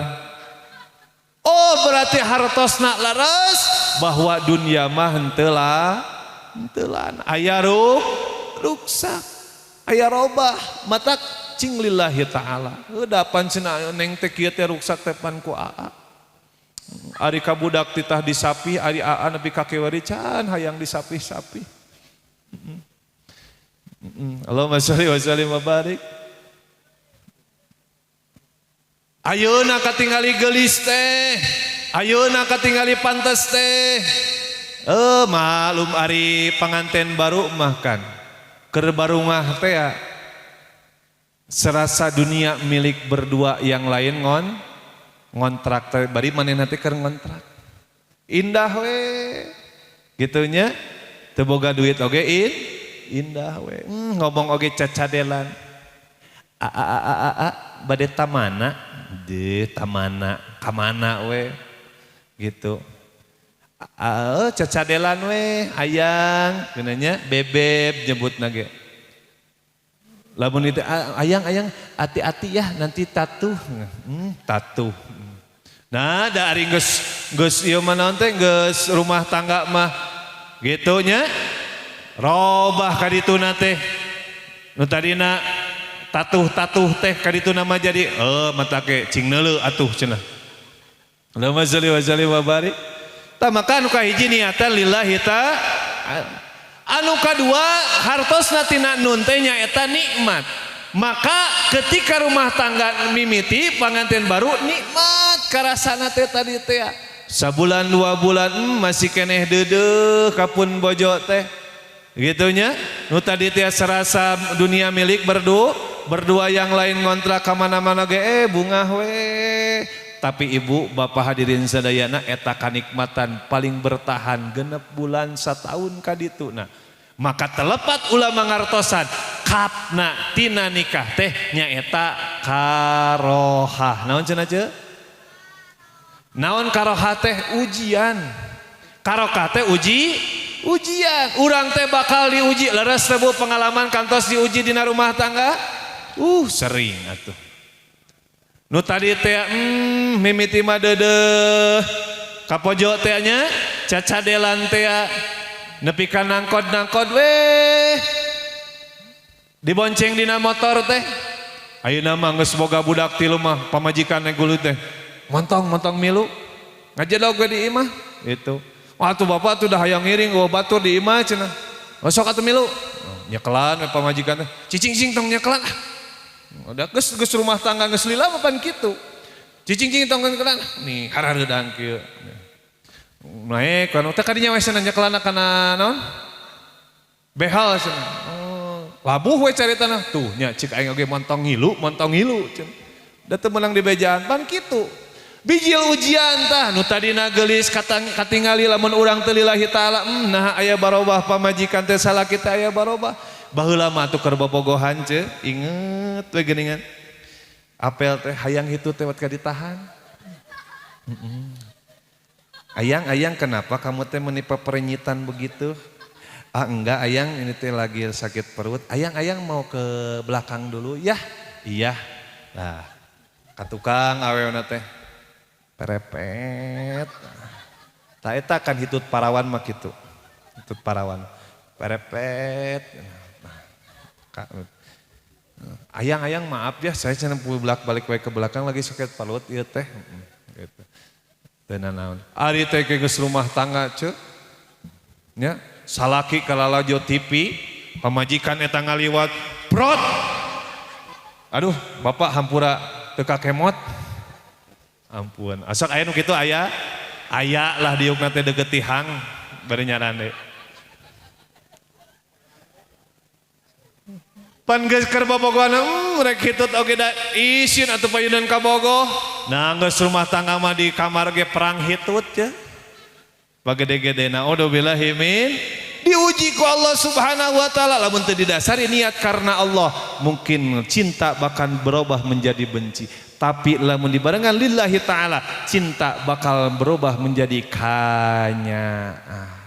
Oh berarti hartosna leres bahwa dunia mah henteu lah aya ruksak aya robah matak cing lillahi ta'ala. Heuh pan cenah neng teh kieu teh ruksak teh pan ku aa. Ari ka budak titah disapih ari aa nepi ka kiwari can hayang disapih-sapih. Allahumma sholli wa sallim wa barik. Ayeuna katingali geulis teh, ayeuna katingali pantes teh. Malum ari panganten baru mah kan. Keur barungah teh ya, serasa dunia milik berdua yang lain ngontrak teh bari manehna teh keur ngontrak. Indah we. Gitunya teu boga duit oge indah we. Ngomong oge cacadelan. A a a a a bade tamana de tamana kamana we gitu. Cacadelan we ayang kenanya bebeb nyebutna ge. Lamun itu ayang ayang hati-hati ya nanti tatuh. Tatuh. Nah da ari geus geus ieu mah naon teh geus rumah tangga mah gitu nya. Robah ka dituna teh. Nu tadina tatuh-tatuh teh ka dituna mah jadi mata ke cing neuleu atuh cenah. Allahumma sholli wa sallim wa barik. Tah maka anu kahiji niatan lillahi ta'ala. Anu kadua hartosna tina nun teh nyaeta nikmat. Maka ketika rumah tangga mimiti panganten baru nikmat karasana teh tadi teh. Sabulan dua bulan masih keneh deudeuh kapun bojo teh. Gitunya. Nu tadi teh serasa dunia milik berdua yang lain ngontrak ka mana-mana ge bungah we. Tapi ibu bapak hadirin sadayana eta kanikmatan paling bertahan genep bulan satahun kadituna. Maka telepat ulama ngartosan kapna tina nikah teh nyaeta karohah. Naon cenah ce? Naon karohah teh ujian. Karohah teh ujian. Urang teh bakal diuji. Leres teh Bu pengalaman kantos diuji dina rumah tangga? Sering atuh. Nu tadi teh mimiti mah deudeuh kapojo teh nya cacadelan teh nepi ka nangkod-nangkod we dibonceng dina motor teh. Ayeuna mah geus boga budak tilu mah pamajikan gulut teh montong-montong milu ngajedog we di imah gitu. Wah tuh bapak tuh dah hayang ngiring gua batur di imah cenah. Sok atuh milu. Nyekelan we pamajikan teh. Cicing-cicing tong nyekelan ah. Udah geus geus rumah tangga geus lila mah pan kitu. Cicing-cicing tong kelana nih harareudang kieu. Naek kan teh kadinya we cenah nyekelana kana naon? Behel cenah. Oh, labuh we caritana. Tuh nya cik aing oge montong ngilu cenah. Da teu meunang dibejaan pan kitu. Bijil ujian tah nu tadina geulis katingali lamun urang teu lillahi taala, nah aya barobah pamajikan teh salaki teh aya barobah. Baheula mah atuh keur bobogohan ce, inget we geuningan. Apel teh hayang hitu teh wat ditahan. Ayang, ayang kenapa kamu teh menipa perenyitan begitu? Ah enggak ayang, ini teh lagi sakit perut. Ayang, ayang mau ke belakang dulu ya? Iya. Nah, ka tukang awewena teh perepet. Tah eta kan hitut parawan mah kitu. Hitut parawan. Perepet. Nah, ayang, ayang maaf ya, saya cenah bolak balik we ke belakang lagi sakit perut ieu teh. Gitu. Teu nanaon. Ari teh geus rumah tangga ceuk. Nya, salaki kalalajo TV, pamajikan eta ngaliwat, prot. Aduh, bapak hampura teu kakemot. Ampun, asak aya nu kitu aya? Aya lah diukna teh deukeut tihang bari nyarande. Pan geus keur bobogohan, rek hitut oge da isin atuh payunan kabogoh. Nah geus rumah tangga mah di kamar ge perang hitut ya. Pagede-gedena naudzubillahi min diuji ku Allah Subhanahu wa taala lamun teu didasari niat karena Allah, mungkin cinta bahkan berubah menjadi benci. Tapi lamun dibarengan lillahi taala, cinta bakal berubah menjadi kanya.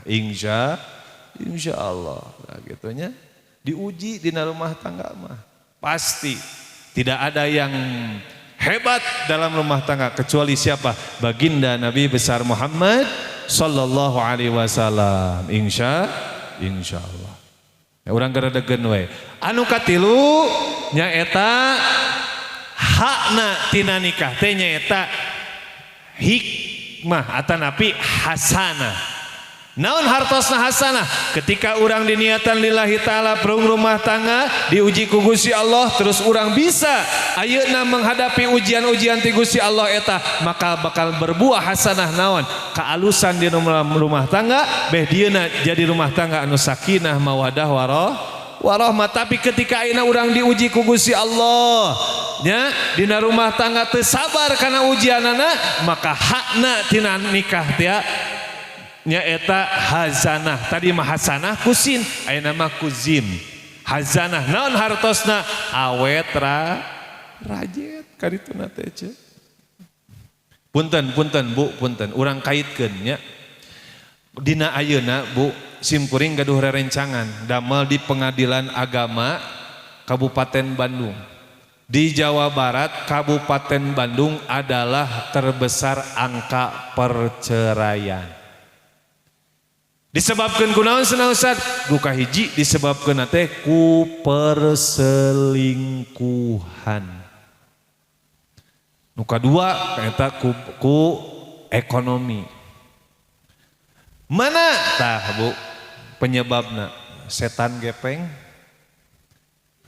Insya Allah. Nah, gitunya diuji dina rumah tangga mah. Pasti tidak ada yang hebat dalam rumah tangga kecuali siapa? Baginda Nabi besar Muhammad sallallahu alaihi wasallam. Insya Allah. Ya, urang geredegen we. Anu katilu nyaeta hakna tina nikah teh nyaeta hikmah atanapi hasanah. Naon hartosna hasanah? Ketika urang diniatan lillahi ta'ala perung rumah tangga diuji ku Gusti Allah, terus urang bisa ayeuna menghadapi ujian-ujian ti Gusti Allah eta, maka bakal berbuah hasanah naon? Kaalusan di rumah tangga, beh dieuna jadi rumah tangga anu sakinah mawadah warahmah. Tapi ketika ayeuna urang diuji ku Gusti Allah nya dina rumah tangga teu sabar kana ujianana, maka hakna tina nikah teh nyaeta hazanah. Tadi mah hasanah kusin, ayeuna mah kuzin. Hazanah naon hartosna? Awet rajet kadituna teh ce. Punten punten Bu, punten urang kaitkeun nya. Dina ayeuna Bu, simkuring gaduh rerencangan damel di Pengadilan Agama Kabupaten Bandung. Di Jawa Barat, Kabupaten Bandung adalah terbesar angka perceraian. Disebabkan ku naon cenah Ustaz? Ku kahiji disebabkeun teh ku perselingkuhan. Nu kadua eta ku ekonomi. Mana tah Bu penyebabna? Setan gepeng.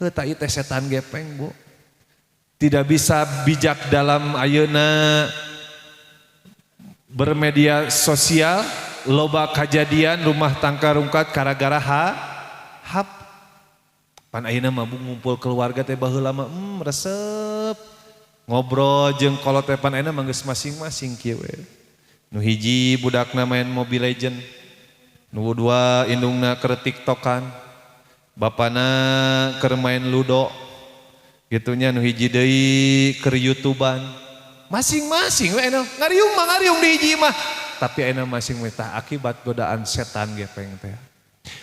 Heuh tah ieu teh setan gepeng Bu. Tidak bisa bijak dalam ayeuna bermedia sosial, loba kajadian rumah tangga rungkat gara-gara hap. Pan ayeuna mah Bu ngumpul keluarga teh baheula mah resep ngobrol jeung kolot teh, pan ayeuna mah geus masing-masing kieu we. Nu hiji budakna main Mobile Legend, nu dua indungna keur TikTokan, bapana keur main ludo gitunya, nu hiji deui keur YouTubean. Masing-masing we ayeuna ngariung mah ngariung di hiji mah, tapi ayeuna masing tah akibat godaan setan gepeng teh.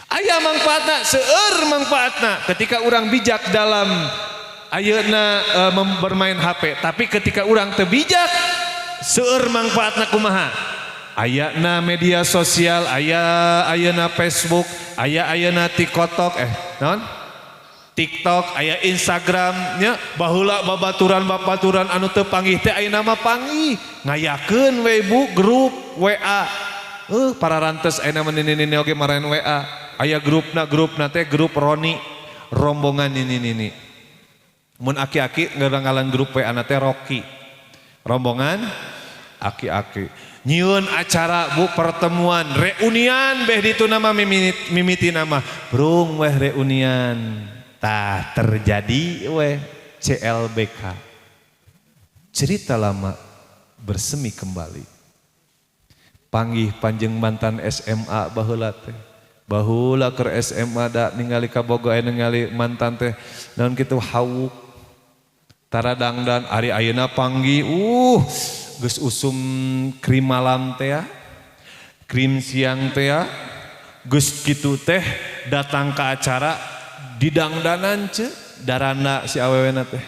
Aya mangfaatna, seueur mangfaatna ketika urang bijak dalam ayeuna bermain HP, tapi ketika urang teu bijak seueur mangfaatna kumaha? Ayana media sosial, aya ayeuna Facebook, aya ayeuna TikTok, naon? TikTok, aya Instagram nya, baheula babaturan-babaturan anu teu panggih teh ayeuna mah panggih. Ngayakeun we Bu grup WA. Para rantes ayeuna mah nini-nini oge maraen WA. Aya grupna, grupna teh grup Roni, rombongan nini-nini. Mun aki-aki ngaran grup WA na teh Rocky. Rombongan aki-aki. Nyieun acara bu pertemuan, reunian beh ditu nama mimiti nama. Brung weh reunian. Tah terjadi weh CLBK. Cerita lama bersemi kembali. Panggih panjeng mantan SMA baheula teh. Baheula keur SMA da ningali kabogo aya ningali mantan teh naon kitu hawuk. Tara dangdan ari ayeuna panggih geus usum krim malam teh ya. Krim siang teh ya. Geus kitu teh datang ke acara didangdanan ce darana si awewena teh.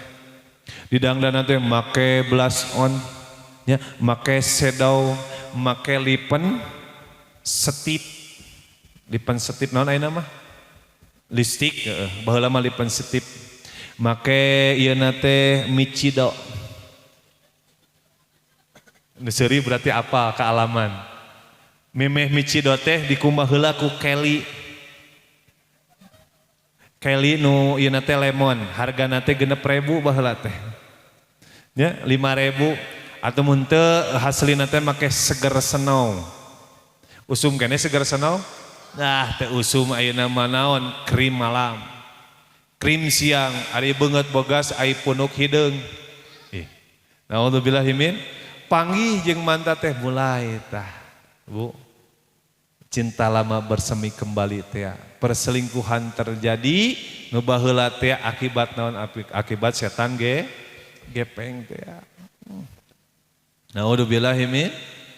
Didangdanan teh make blush on nya, make shadow, make lipen setip. Lipen setip naon ayeuna mah? Lipstick heeh, baheula mah lipen setip. Make ieu na teh michido. Nu seuri berarti apa kealaman. Memeh michido teh dikumbah heula ku Kelly. Kelly nu ieu na teh lemon, hargana teh 6.000 baheula teh. Nya 5.000 atau mun teu hasilna teh make seger snow. Usum keneh seger snow? Nah, teu usum ayeuna mah naon krim malam. Krim siang, ari beungeut bogas ai punuk hideung. Ih. Naudzubillahi min. Panggih jeung mantan teh mulai tah. Bu. Cinta lama bersemi kembali teh. Perselingkuhan terjadi nu baheula teh akibat naon akibat setan ge gepeng teh. Naudzubillahi min.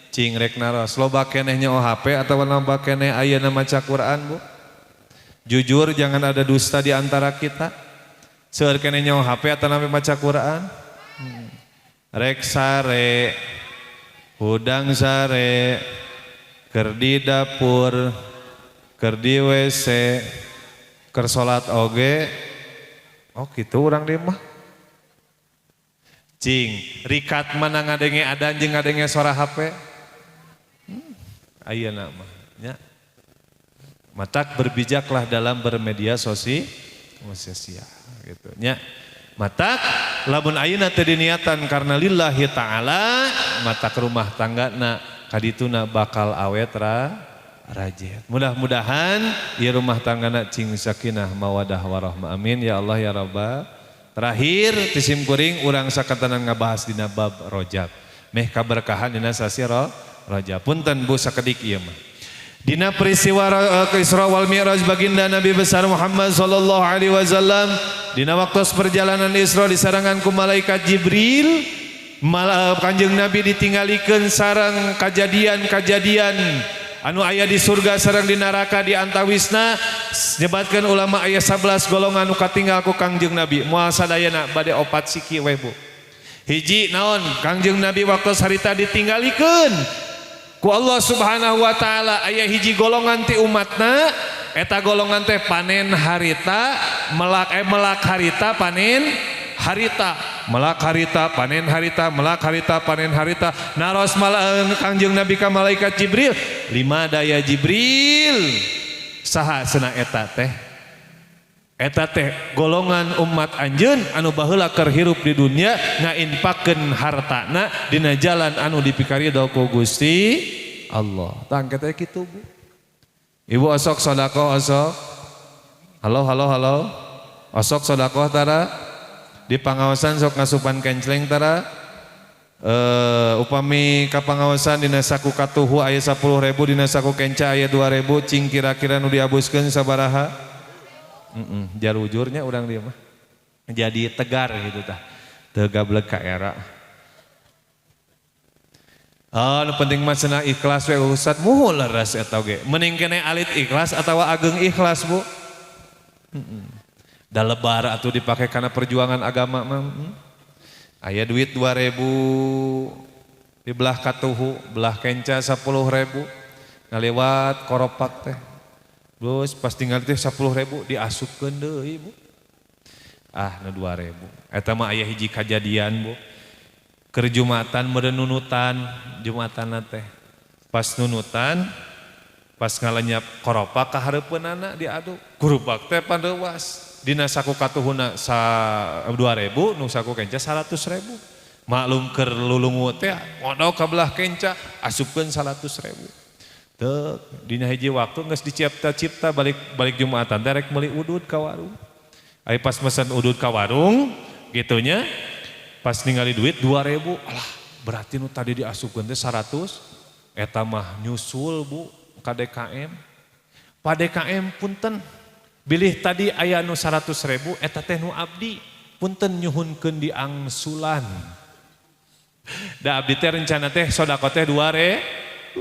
Cing rek naros loba keneh nya OHP atawa loba keneh ayeuna maca Quran bu. Jujur jangan ada dusta di antara kita. Seueur keneh nya OHP atawa maca Quran. Rek sare, hudang sare, keur di dapur, keur di WC, keur salat oge. Oh gitu urang di mah. Cing, rikat mana ngadenge adan jeung ngadenge suara HP? Ayeuna mah nya. Matak berbijaklah dalam bermedia sosial gitu nya. Matak lamun ayeuna teu diniatan karena lillahi ta'ala, matak rumah tanggana kadituna bakal awet rajet. Mudah-mudahan ieu rumah tanggana cing sakinah mawadah warahmah. Amin ya Allah ya Rabbal. Terakhir tisim kuring urang sakatanan ngabahas dina bab Rajab. Meh kaberkahan dina sasi Rajab. Punten bu sakedik ieu mah. Dina peristiwa Isra wal Mi'raj baginda Nabi besar Muhammad sallallahu alaihi wasallam dina waktu perjalanan Isra disarangan ku malaikat Jibril, Kanjeng Nabi ditinggalikeun sareng kajadian-kajadian anu aya di surga sareng di neraka di antawisna nyebatkeun ulama aya 11 golongan anu katinggal ku Kangjeng Nabi. Moal sadayana bade opat siki we bu. Hiji naon Kangjeng Nabi waktu harita ditinggalikeun ku Allah Subhanahu wa taala aya hiji golongan ti umatna eta golongan teh panen harita melak melak harita panen harita melak harita panen harita melak harita panen harita naros malah Kangjeng Nabi ka malaikat Jibril lima daya Jibril saha cenah eta teh eta teh golongan umat anjeun anu baheula keur hirup di dunia ngainpakeun hartana dina jalan anu dipikarido ku Gusti Allah. Tah engke teh kitu bu. Ibu osok sedekah osok. Halo halo halo. Osok sedekah tara di pangaosan sok ngasupan kencleng tara. Upami ka pangaosan dina saku katuhu aya 10.000 dina saku kenca aya 2.000 cing kira-kira nu diabuskeun sabaraha? Jarujurnya urang dia mah jadi tegar gitu tah teu gablek ka era. Oh, nu penting mah cenah ikhlas we Ustaz muhun leres eta oge. Mending keneh alit ikhlas atawa ageng ikhlas bu. Da lebar atuh dipake kana perjuangan agama mah. Aya duit 2.000 di belah katuhu, belah kenca 10.000 ngaliwat koropak teh. Terus pas tinggal teh 10.000 diasupkeun deui bu. Ah nu 2.000. Eta mah aya hiji kajadian bu. Keur Jumatan meureun nunutan, Jumatanna teh. Pas nunutan, pas ngalenyap koropak ka hareupeunana diaduk. Kurupak teh pandeuwas. Dina saku katuhuna sa 2000 nu saku kenca 100.000. Maklum keur lulungu teh ngodok ka belah kenca asupkeun 100.000. Teu dina hiji waktu geus dicipta-cipta balik balik Jumatan teh rek meuli udud ka warung. Ari pas mesen udud ka warung gitunya pas ningali duit 2000, alah berarti nu tadi diasupkeun teh 100 eta mah nyusul Bu ka DKM. Pak DKM punten bilih tadi aya nu 100.000 eta teh nu abdi punten nyuhunkeun diangsulan. Da abdi teh rencana teh sedekah teh 2000.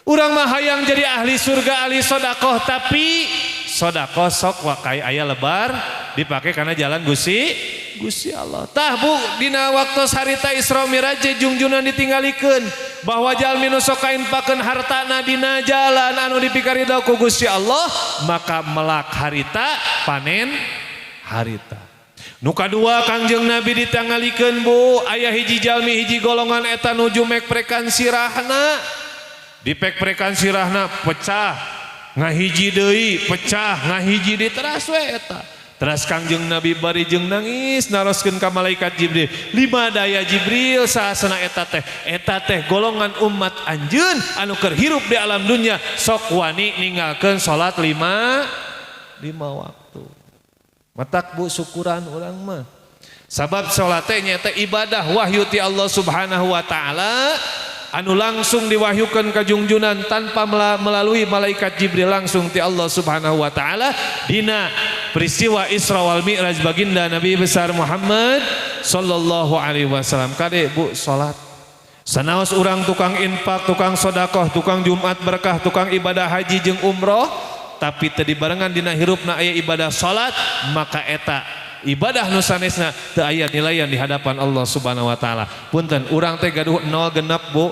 Urang mah hayang jadi ahli surga, ahli sedekah, tapi sedekah sok wakai aya lebar dipake karena jalan Gusti Gusti Allah. Tah Bu, dina waktu harita Isra Mi'raj jungjunan ditinggalikeun bahwa jalmi nu sok kainpakeun hartana dina jalan anu dipikaridho ku Gusti Allah, maka melak harita panen harita. Nu kadua Kangjeng Nabi ditangalikeun Bu, aya hiji jalmi hiji golongan eta nuju mekprekan sirahna. Dipek-prekan sirahna pecah, ngahiji deui pecah, ngahiji deui teras we eta. Teras Kangjeng Nabi bari jeung nangis naroskeun ka malaikat Jibril. Lima daya Jibril sahasana eta teh. Eta teh golongan umat anjeun anu keur hirup di alam dunia sok wani ninggalkeun salat lima waktu. Matak Bu syukuran urang mah. Sabab salat teh nyaeta ibadah wahyu ti Allah Subhanahu wa taala anu langsung diwahyukan ka jungjunan tanpa melalui malaikat Jibril, langsung ti Allah Subhanahu wa taala dina peristiwa Isra wal Mi'raj baginda Nabi besar Muhammad sallallahu alaihi wasallam. Kade Bu salat sanaos urang tukang infak, tukang sodakoh, tukang Jumat berkah, tukang ibadah haji jeung umroh, tapi teu dibarengan dina hirupna aya ibadah salat, maka eta ibadah nu sanesna teu aya nilaian di hadapan Allah Subhanahu wa taala. Punten urang teh gaduh 0 genep Bu.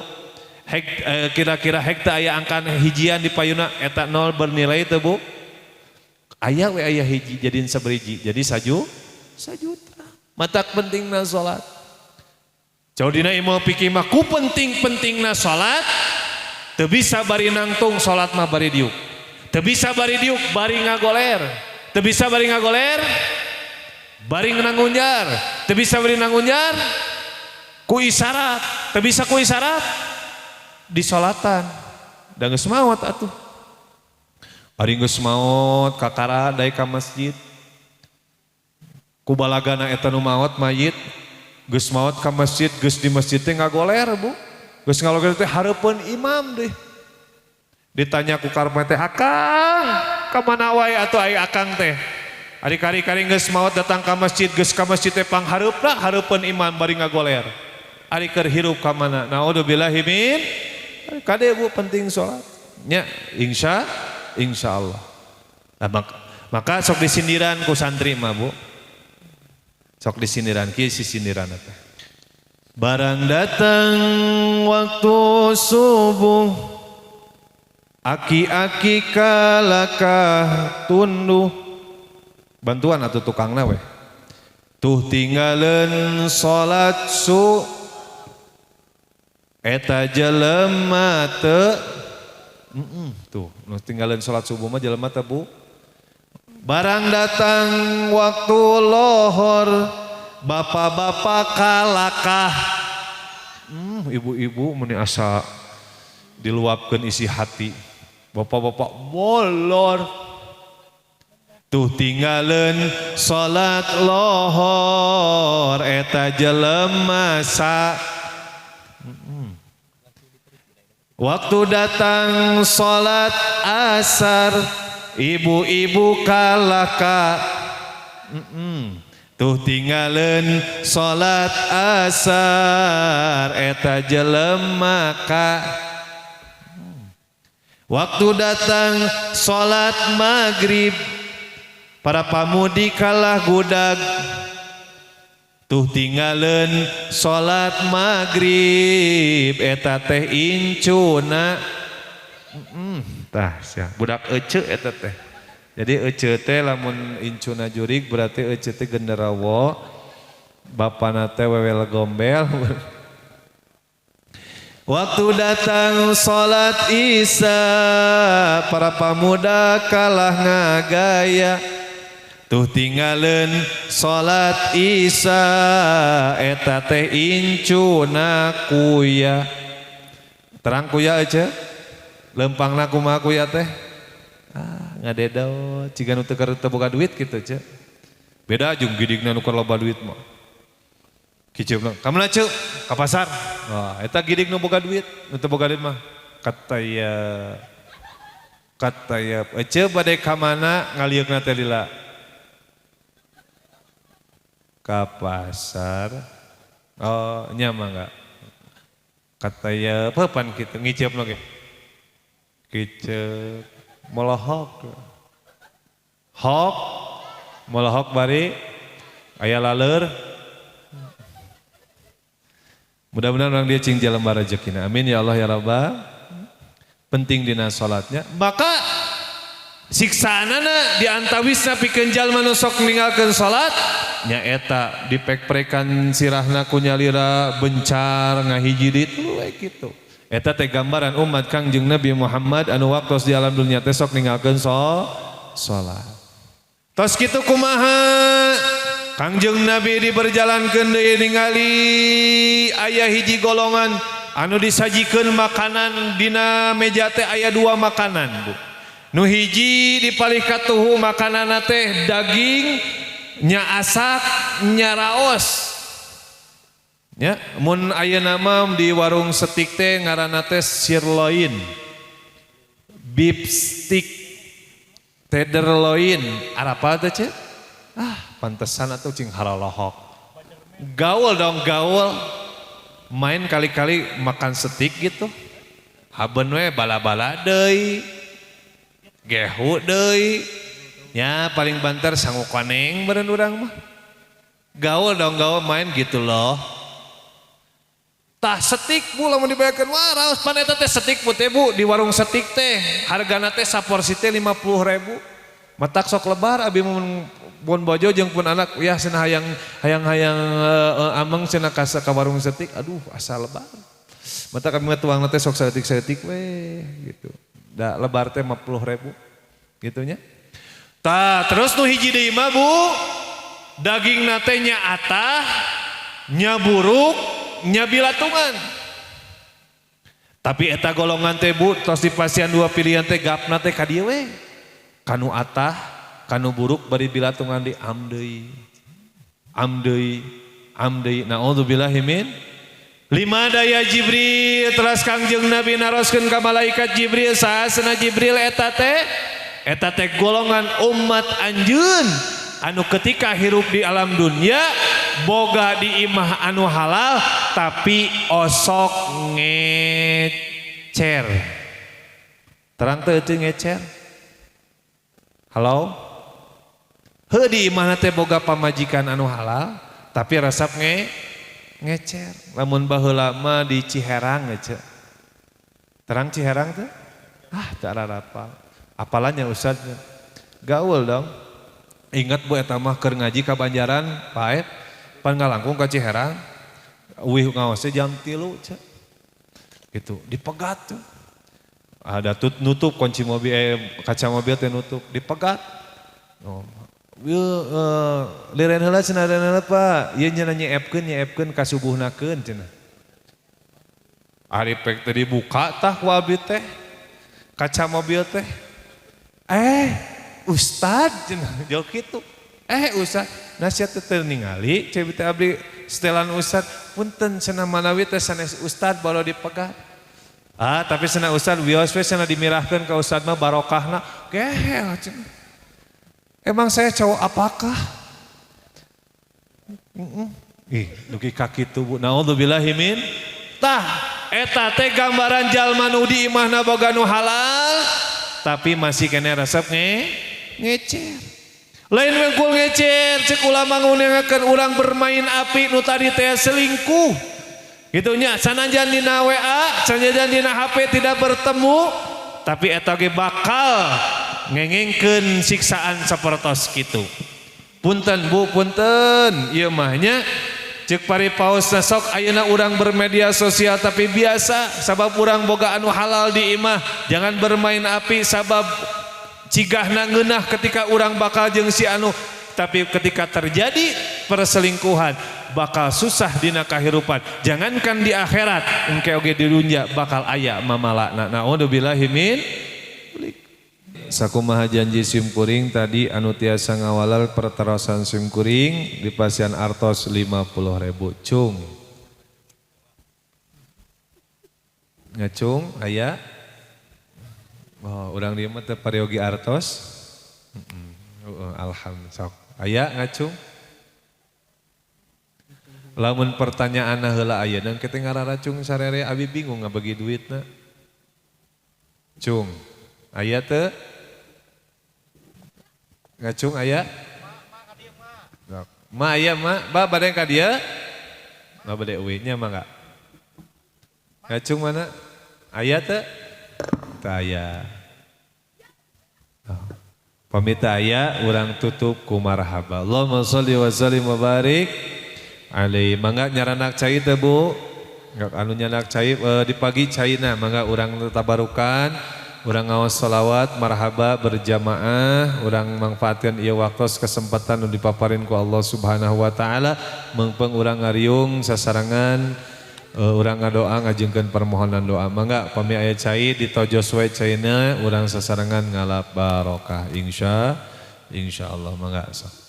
Hek, kira-kira hek teu aya angkan hijian di payuna eta 0 bernilai teu Bu? Aya we aya hiji jadiin saberiji jadi sajuta. Matak pentingna salat. Jauh dina ilmu fikih mah ku penting-pentingna salat teu bisa bari nangtung salat mah bari diuk. Teu bisa bari diuk bari ngagoler. Teu bisa bari ngagoler bari nangunjar. Teu bisa bari nangunjar ku isyarat. Teu bisa ku isyarat di salatan. Da geus maot atuh. Ari geus maot kakara daek ka masjid. Ku balagana eta nu maot mayit geus maot ka masjid, geus di masjid teh ngagoler Bu. Geus ngagoler teh hareupeun imam deh. Ditanya ku karpet teh, "Akang, ka mana wae atuh ai akang teh?" Ari kari-kari geus maot datang ka masjid, geus ka masjid teh panghareupna hareupeun imam bari ngagoler. Ari keur hirup ka mana? Naudzubillahi min. Kade Bu penting salat. Nya insyaallah. Nah, maka sok disindiran ku santri mah Bu. Sok disindiran kieu sisindiran teh. Barang datang waktu subuh, aki-aki kalakah tunduh. Bantuan atau tukangna weh. Tuh tinggalin salat su eta jelema teu tuh nu tinggalin salat subuh mah jelema teh Bu. Barang datang waktu lohor, bapak-bapak kalakah. Ibu-ibu meni asa diluapkeun isi hati. Bapak-bapak molor. Tuh tinggalin salat lohor eta jelema sa. Waktu datang salat asar, ibu-ibu kalaka. Tuh tinggalin salat asar eta jelema ka. Waktu datang salat maghrib, para pamudi kalah gudag. Tuh tinggalin salat maghrib eta teh incuna. Tah sia budak ece eta teh. Jadi ece teh lamun incuna jurig berarti ece teh genderuwo, bapana teh wewel gombel. Waktu datang salat isya, para pemuda kalah ngagaya. Tuh tinggalin salat Isya eta teh incuna kuya. Terang kuya aja. Lempangna kumaha kuya teh? Ah, ngadedo ciga nu teu teu boga duit kitu ce. Beda jeung gidigna nu keur loba duit mah. Kiceupna, ka mana ceu? Ka pasar. Wah, eta gidig nu boga duit, nu teu boga duit mah kata ya kata ya ece bade ka mana ngalieukna teh lila. Ka pasar. Oh, nya mah enggak. Kata ya papan kitu ngiceupna ge. Kiceup molohok. Hok molohok bari aya laleur. Mudah-mudahan orang dia cing jalan rezekina. Amin ya Allah ya Rabbal. Penting dina salatnya. Maka siksaanana diantawisna pikeun jalma nu sok ninggalkeun salat nyaeta dipek-prekan sirahna ku nyalira bencar ngahiji ditu we kitu. Eta teh gambaran umat Kangjeng Nabi Muhammad anu waktos di alam dunia teh sok ninggalkeun salat. Tos kitu kumaha? Kangjeng Nabi diberjalankeun deui ningali aya hiji golongan anu disajikeun makanan dina meja teh aya dua makanan, Bu. Nu hiji dipalih katuhu makananna teh daging nya asak nya raos. Ya, mun ayeuna mah di warung setik teh ngaranna teh sirloin, beef stick, tenderloin, arapa teh ce? Ah, pantesan atuh cing haralohok. Gaul dong gaul. Main kali-kali makan setik gitu. Haben we bala-bala deui. Gehu deui. Ya paling banter sangu koneng beureun urang mah. Gaul dong gaul main gitu loh. Tah setik bu lamun dibayarkeun wah raos pan eta teh setik bu teh bu di warung setik teh hargana teh saporsi teh 50.000. Matak sok lebar abi mun pun bojo jeung pun anak ya cenah hayang hayang hayang ameng cenah ka warung setik aduh asa lebar. Matak kami mah tuangna teh sok saeutik-saeutik we gitu. Da lebar teh 50.000 gitu nya. Tah terus nu hiji deui mah bu dagingna teh nya atah nya buruk nya bilatungan. Tapi eta golongan teh bu tos dipasihan dua pilihan teh gapna teh ka dieu we. Kanu atah, kanu buruk bari bilatungan di am deui. Am deui, am deui. Naudzubillahi min. Lima daya Jibril teras Kangjeng Nabi naroskeun ka malaikat Jibril saha cenah Jibril eta teh? Eta teh golongan umat anjeun anu ketika hirup di alam dunia boga di imah anu halal tapi osok ngecer. Terang teu eueuh ngecer? Halo? Heuh di imahna teh boga pamajikan anu halal tapi resep ngecer. Lamun baheula mah di Ciherang ngece. Terang Ciherang teh? Ah, teu arapal. Apalannya ustadnya? Gaul dong. Ingat bu eta mah keur ngaji ka Banjaran, paet pan ngalangkung ka Ciherang. Uih ngaosnya jam 3 cek. Gitu, dipegat tuh. Ada tut nutup kunci mobil kaca mobil teh nutup, dipegat. Oh. Liren heula cenah liren heula Pak. Ieu nya nyeepkeun ka subuhnakeun cenah. Ari pek teh dibuka tah ku abdi teh. Kaca mobil teh. Ustad cenah jauh kitu. Ustad, nasihat teh teu ningali ceuk teh abdi setelan ustad punten cenah manawi teh sanes ustad baru dipegat. Ah, tapi cenah ustad wios we cenah dimirahkeun ka ustad mah barokahna. Gehel cenah. Emang saya cowok apakah? Ih, dugi ka kitu bu. Naudzubillahi min. Tah, eta teh gambaran jalma nu di imahna boga nu halal tapi masih kene resep ngecer. Lain wengkul ngecer, cek ulama ngunengakeun urang bermain api nu tadi teh selingkuh. Gitu nya, sanajan dina WA, sanajan dina HP tidak bertemu, tapi eta ge bakal ngengengkeun siksaan sapertos kitu. Punten bu, punten, ieu mah nya cek pari paosna sok ayeuna urang bermedia sosial tapi biasa sabab urang boga anu halal di imah, jangan bermain api sabab cigahna ngeunah ketika urang bakal jeung si anu Tapi ketika terjadi perselingkuhan bakal susah dina kahirupan. Jangankan di akhirat, engke oge di dunya bakal aya mamalana. Naudzubillahi min. Sakumaha janji simkuring tadi anu tiasa ngawalal perterosan simkuring di pasian artos 50.000 cung. Ngacung aya. Oh, urang dieu mah teu pariogi artos. Alhamdulillah sok. Aya ngacung. Lamun pertanyaanna heula ayeuna engke teh ngararacung sarere abi bingung ngabagi duitna. Cung. Aya teu? Ngacung aya? Ma aya ma, ba bade ka dieu? Ma bade euy nya mangga. Ngacung mana? Aya teu? Teu aya. Oh. Pamit aya urang tutup ku marhaba. Allahumma sholli wa sallim wa barik alaihi. Mangga nyaranak cai teu Bu? Anu nyanak cai di pagi caina mangga urang tabarukan. Urang ngaos salawat marhaba berjamaah, urang mangfaatkeun ieu waktos kesempatan nu dipaparin ku Allah Subhanahu wa taala, meungpeung urang ngariung sasarangan, urang ngadoa ngajengkeun permohonan doa. Mangga pami aya cai ditojos we caina urang sasarangan ngalap barokah insyaallah mangga sok.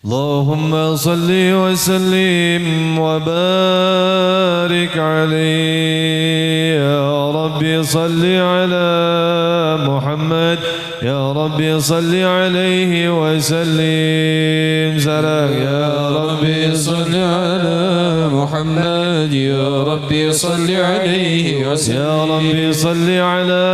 Allahumma salli wa sallim wa barik alaihi ya Rabbi salli ala Muhammad ya Rabbi salli alaihi wa sallim salam ya Rabbi salli ala Muhammad ya Rabbi salli alaihi wa sallim ya Rabbi salli ala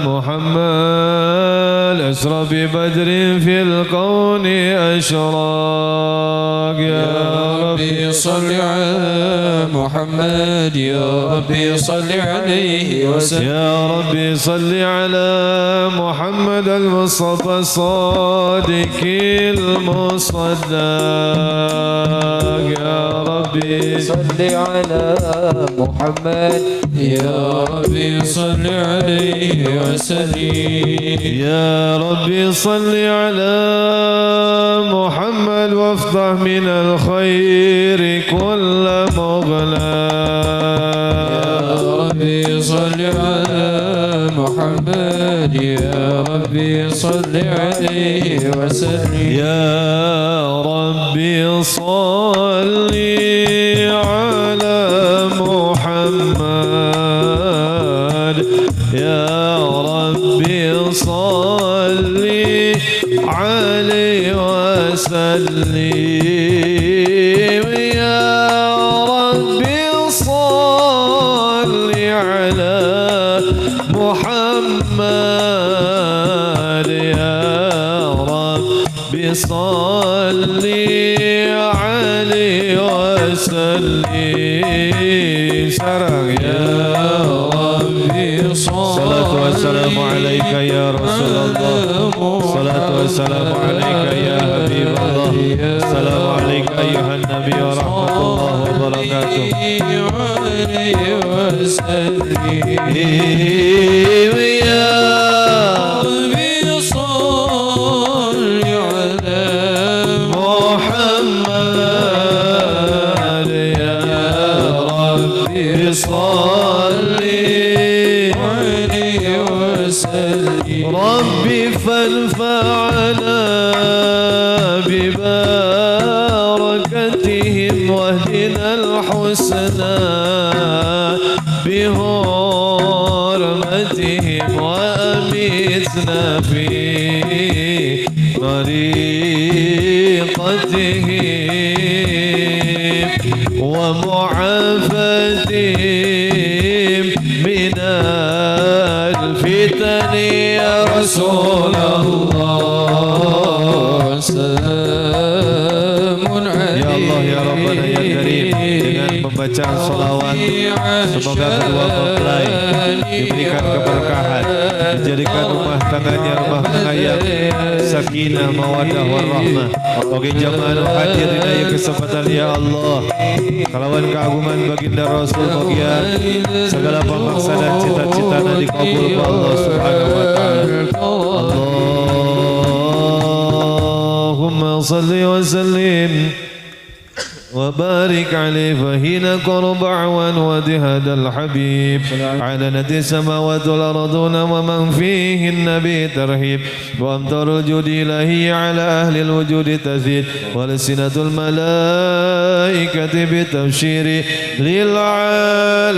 Muhammad asra bi badrin fil qawni أشراق يا ربي صل على محمد يا ربي صل عليه وسلم يا ربي صل على محمد المصطفى الصادق المصدق يا ربي صل على محمد يا ربي صل عليه وسلم يا ربي صل على محمد وافتح من الخير كل مغلاق يا ربي صل على محمد يا ربي صل عليه وسلم يا ربي صل على محمد يا ربي صل عليه وسلم يا ربي صل على محمد يا ربي صل عليه وسلم سرق يا ربي صلاة والسلام عليك يا رسول الله صلاة والسلام عليك يا حبيب الله السلام عليك أيها النبي ورحمة الله وبركاته يا ربي صل على محمد يا ربي صل عليه وسلم ربي فانفعنا ببركتهم واهدنا الحسنى بحرمتهم وأمتنا في طريقتهم ومعافتهم من الفتن يا رسول الله سلام عليك ya Allah ya Rabbana ya Karim. Dengan pembacaan sholawat semoga kedua mempelai diberikan keberkahan, dijadikan rumah tangganya rumah tangga yang sakinah mawaddah warahmah. Oke jamaah hadir dina kesempatan ya Allah, kalawan keagungan baginda Rasul bagian segala pemaksa dan cita-citana dikabul Allah Subhanahu wa taala. اللهم صل وسلم وبارك عليه. فحين قرب عوان هذا الحبيب علنت السماوات والأرضون ومن فيهن بترحيب، وأمطار الجود إلهي على أهل الوجود تزيد، ولسنة الملائكة بتبشير للعالمين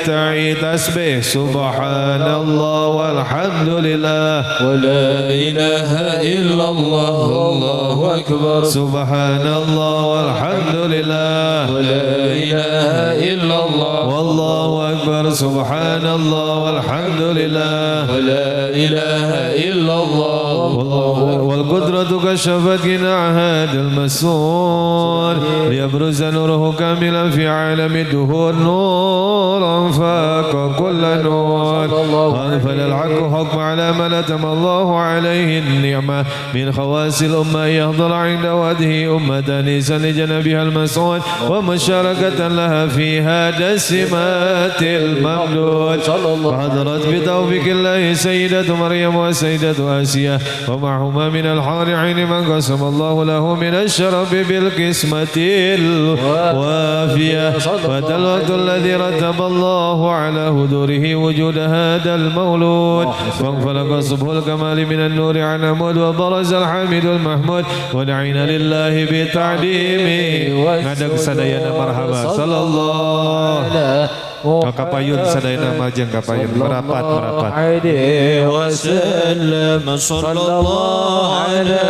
تعي تسبيح. سبحان الله والحمد لله ولا إله إلا الله الله أكبر. سبحان الله والحمد لله ولا إله إلا الله والله أكبر. سبحان الله والحمد لله ولا إله إلا الله. والقدرة كشفت قناع هذا المسور ليبرز نوره كاملا في عالم الدهور، نورا فاق كل نور. أنفل الحق حكم على ما لتم الله عليه النعمة من خواص الأمة، يهضر عند وجهه أمة نيسا لجنبها المسعود ومشاركة لها في هذا السمات الممدود. وحضرت بتوفيق الله سيدة مريم وسيدة آسيا ومعهما من الحور عين من قسم الله له من الشرف بالقسمة الوافية. فالوقت الذي رتب الله على هدوره وجود هذا المولود، فانفلق صبح الكمال من النور عن عمود، وبرز الحامد المحمود، ودعينا لله بتعليمه. Ngadeg sadayana marhaba sallallahu kapayun sadayana majeng kapayun merapat merapat alaihi wasallam. Sallallahu ala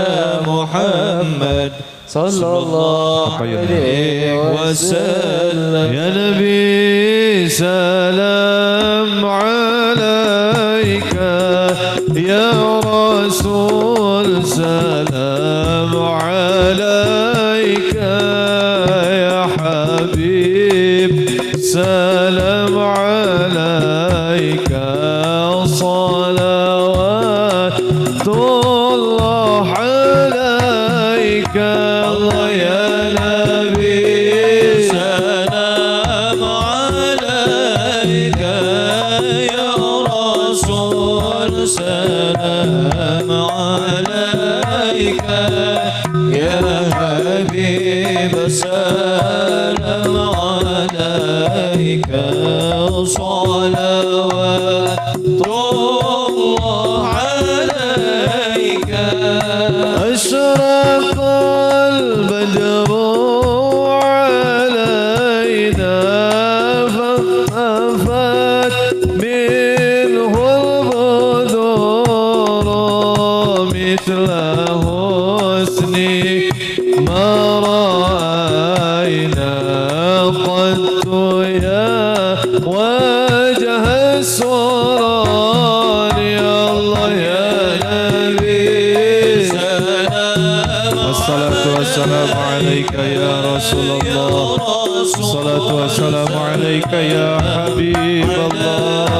Muhammad sallallahu alaihi wasallam. Ya Nabi salam alaika, ya Rasul salam alaika, ya Habib salam alaika, salawatullah alaika. Allah ya Nabi salam alaika, ya Rasul salam alaika, ya Habib salam alaika, salawatullah alaika. أشرق البدر علينا فاختفت منه البدور مثل حسن ما رأينا قد يا وجه السرور. يا الله يا نبي الصلاة والسلام عليك يا رسول الله، الصلاة والسلام عليك يا حبيب الله،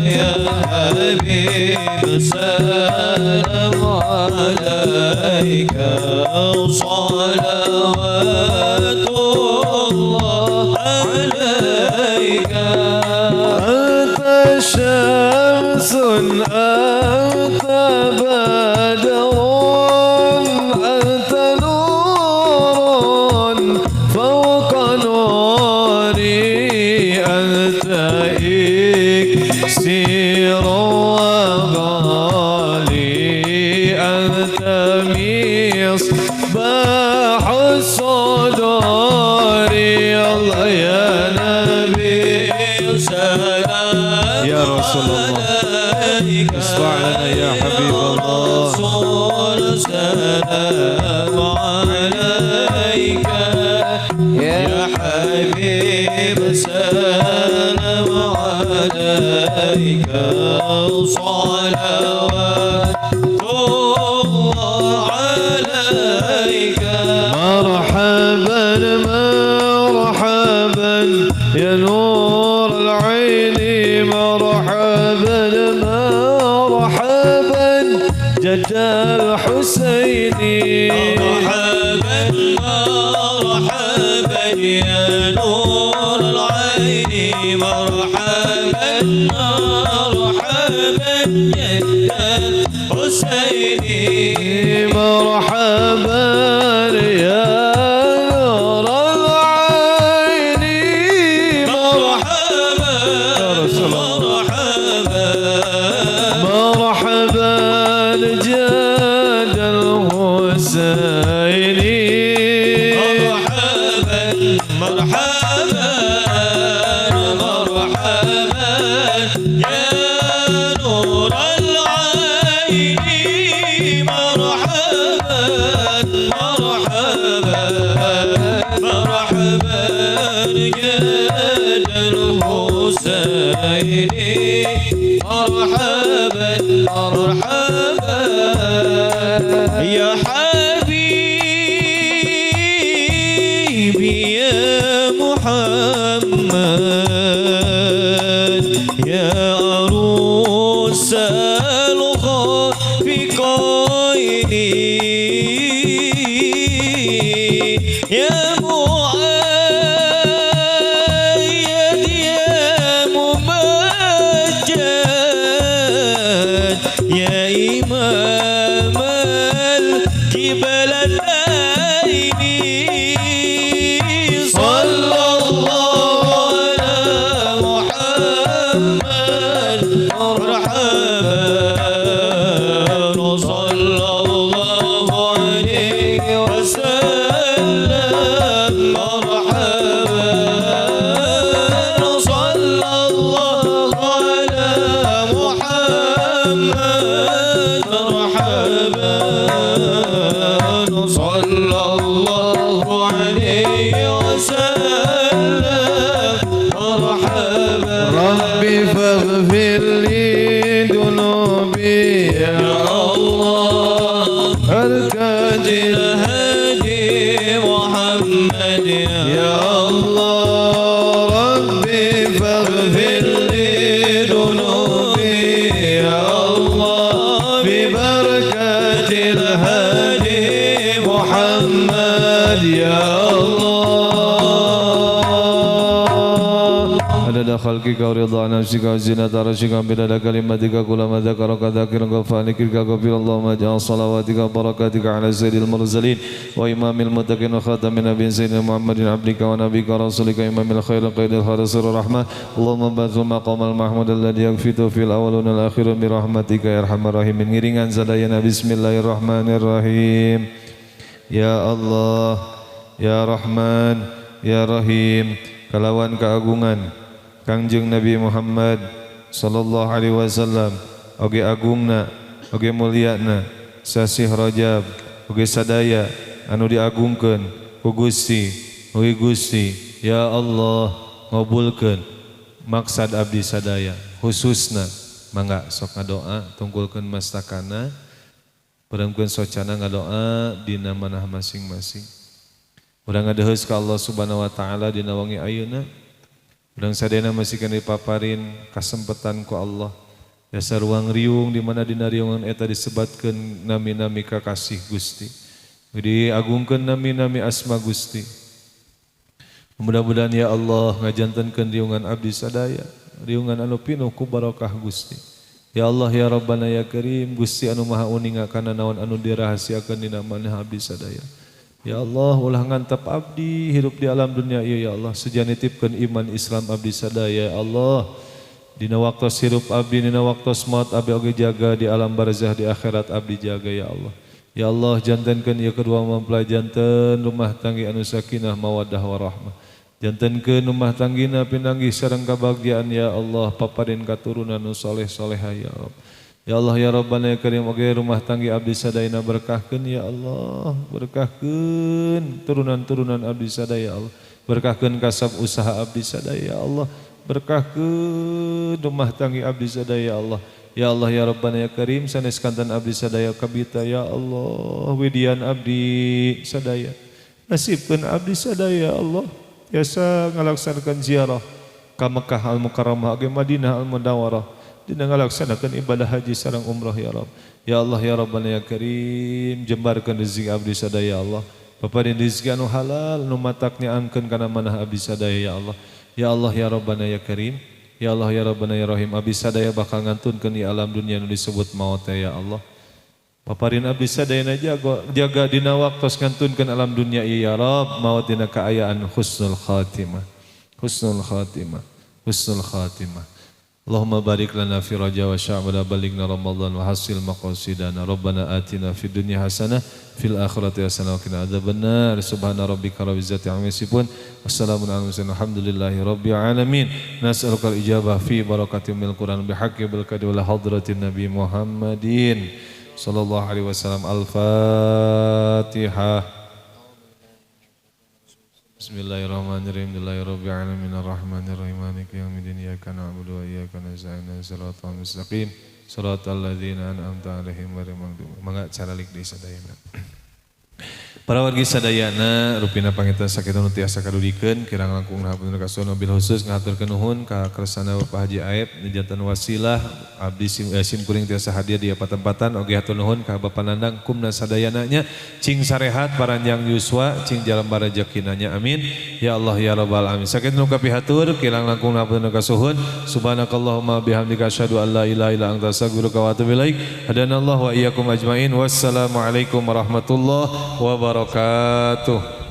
يا حبيب سلام عليك، صلوات الله عليك. أنت شمس أنت بدر أنت نور فوق نوري، أنت إكسير وغالي، أنت مصباح الصدور. الله يا نبي سلام يا رسول الله، اشفع لنا يا حبيب الله. سلام عليك يا حبيب سلام عليك، صلوات الله عليك. مرحبا مرحبا يا نور العين، مرحبا مرحبا جد الحسين، مرحبا مرحبا يا نور العين، مرحبا مرحبا جد الحسين. Marhaban ya nur al-aini, Marhaban marhaban marhaban jad al-Husaini, marhaban marhaban marhaban ya nur al-aini, marhaban marhaban marhaban jad al-Husaini, marhaban marhaban ya حبيبي يا محمد يا عروس الخافقين، يا مؤيد يا ممجد يا إمام القبلتين، صلى الله على محمد مرحبا، صلى الله عليه وسلم مرحبا، صلى الله على محمد مرحبا، صلى الله عليه وسلم مرحبا. ربي فاغفر لي ذنوبي يا الله، أركان الهادي محمد يا الله، ربي فاغفر لي ذنوبي يا الله، ببركة الهادي محمد يا الله. عدد خلقك ورضا نفسك وزنة عرشك ومداد كلماتك كلما ذكرك ذاكر غفانك غفر. اللهم اجعل صلواتك وبركاتك على سيد المرسلين وإمام المتقين وخاتم النبيين سيدنا محمد عبدك ونبيك ورسولك إمام الخير قيد الخير سر الرحمة. اللهم ابعث المقام المحمود الذي يكفيته في الأولون والآخرون برحمتك يا أرحم الراحمين. Ngiringan sadayana bismillahirrahmanirrahim. Ya Allah, Ya Rahman, Ya Rahim, kalawan keagungan Kangjeng Nabi Muhammad sallallahu alaihi wasallam, oge agungna, oge mulyana sasih Rajab, oge sadaya anu diagungkeun ku Gusti, oge Gusti ya Allah ngabulkeun maksad abdi sadaya, khususna mangga sok ngadoa tungkulkeun mastakana, peremkeun socana ngadoa dina manah masing-masing. Urang ngadeheus ka Allah Subhanahu wa taala dina wangi ayeuna. Urang sadayana masih kana dipaparin kasempetan ku Allah. Dasar ruang riung di mana dina riungan eta disebatkeun nami-nami kakasih Gusti. Diagungkeun nami-nami asma Gusti. Mudah-mudahan ya Allah ngajantenkeun riungan abdi sadaya, riungan anu pinuh ku barokah Gusti. Ya Allah ya Rabbana ya Karim, Gusti anu maha uninga kana naon anu dirahasiakeun dina manah abdi sadaya. Ya Allah ulah ngantep abdi hirup di alam dunia ieu ya Allah, seja nitipkeun iman Islam abdi sadaya ya Allah. Dina waktos hirup abdi, dina waktos maut abdi oge jaga di alam barzah, di akhirat abdi jaga ya Allah. Ya Allah jantenkeun ieu kedua mempelai janten rumah tanggi anu sakinah mawaddah warahmah. Jantenkeun rumah tanggina pinanggih sareng kabahagiaan ya Allah, paparin katurunan nu soleh-soleha ya Rabb. Ya Allah ya Rabbana ya Karim, oge rumah tanggi abdi sadayana berkahkeun ya Allah, berkahkeun turunan-turunan abdi sadaya ya Allah, berkahkeun kasab usaha abdi sadaya ya Allah, berkahkeun rumah tanggi abdi sadaya ya Allah. Ya Allah ya Rabbana ya Karim, sanes kantan abdi sadaya kabita ya Allah, widian abdi sadaya, nasibkeun abdi sadaya ya Allah, biasa ngalaksanakan ziarah ka Mekah Al-Mukarramah oge Madinah Al-Munawwarah, dina ngalaksanakan ibadah haji sareng umrah ya Rabb. Ya Allah ya Rabbana ya Karim, jembarkeun rezeki abdi sadaya ya Allah, paparin rezeki anu halal nu matak nyaangkeun kana manah abdi sadaya ya Allah. Ya Allah ya Rabbana ya Karim, ya Allah ya Rabbana ya Rahim, abdi sadaya bakal ngantunkeun di alam dunia nu disebut maut ya Allah. Paparin abdi sadayana jaga, jaga dina waktos ngantunkeun alam dunia ieu ya Rabb, maot dina kaayaan husnul khatimah. Husnul khatimah. Husnul khatimah. Allahumma barik lana fi Rajab wa Sya'ban balighna Ramadan wa hasil maqasidana. Rabbana atina fid dunya hasanah fil akhirati hasanah wa qina adzabannar. Subhana rabbika rabbil izzati amma yasifun. Wassalamun alal mursalin. Alhamdulillahi rabbil alamin. Nas'aluka al-ijabah fi barakati mil Qur'an bihaqqi bil qadri wal hadratin Nabi Muhammadin sallallahu alaihi wasallam. Al-Fatihah. Bismillahirrahmanirrahim. Alhamdulillahi rabbil alamin arrahmanirrahim maliki yaumiddin iyyaka na'budu wa iyyaka nasta'in ihdinas siratal mustaqim siratal ladzina an'amta 'alaihim ghairil maghdubi. Mangga caralik deui sadayana. Para wargi sadayana rupina panginten sakitu nu tiasa kadugikeun kirang langkung hapunten kasuhun bil khusus ngahaturkeun nuhun ka kersana Bapak Haji Aep nu janten wasilah abdi sim kuring tiasa hadir di patempatan oge hatur nuhun ka Bapak Nandang kumna sadayana nya cing sarehat paranjang yuswa cing jalan barajekina nya amin ya Allah ya rabbal alamin. Sakitu nu kapihatur kirang langkung hapunten kasuhun subhanakallahumma bihamdika asyhadu an la ilaha illa anta astaghfiruka wa atubu ilaik. Hadanallahu wa iyyakum ajmain. Wassalamualaikum warahmatullahi wabarakatuh.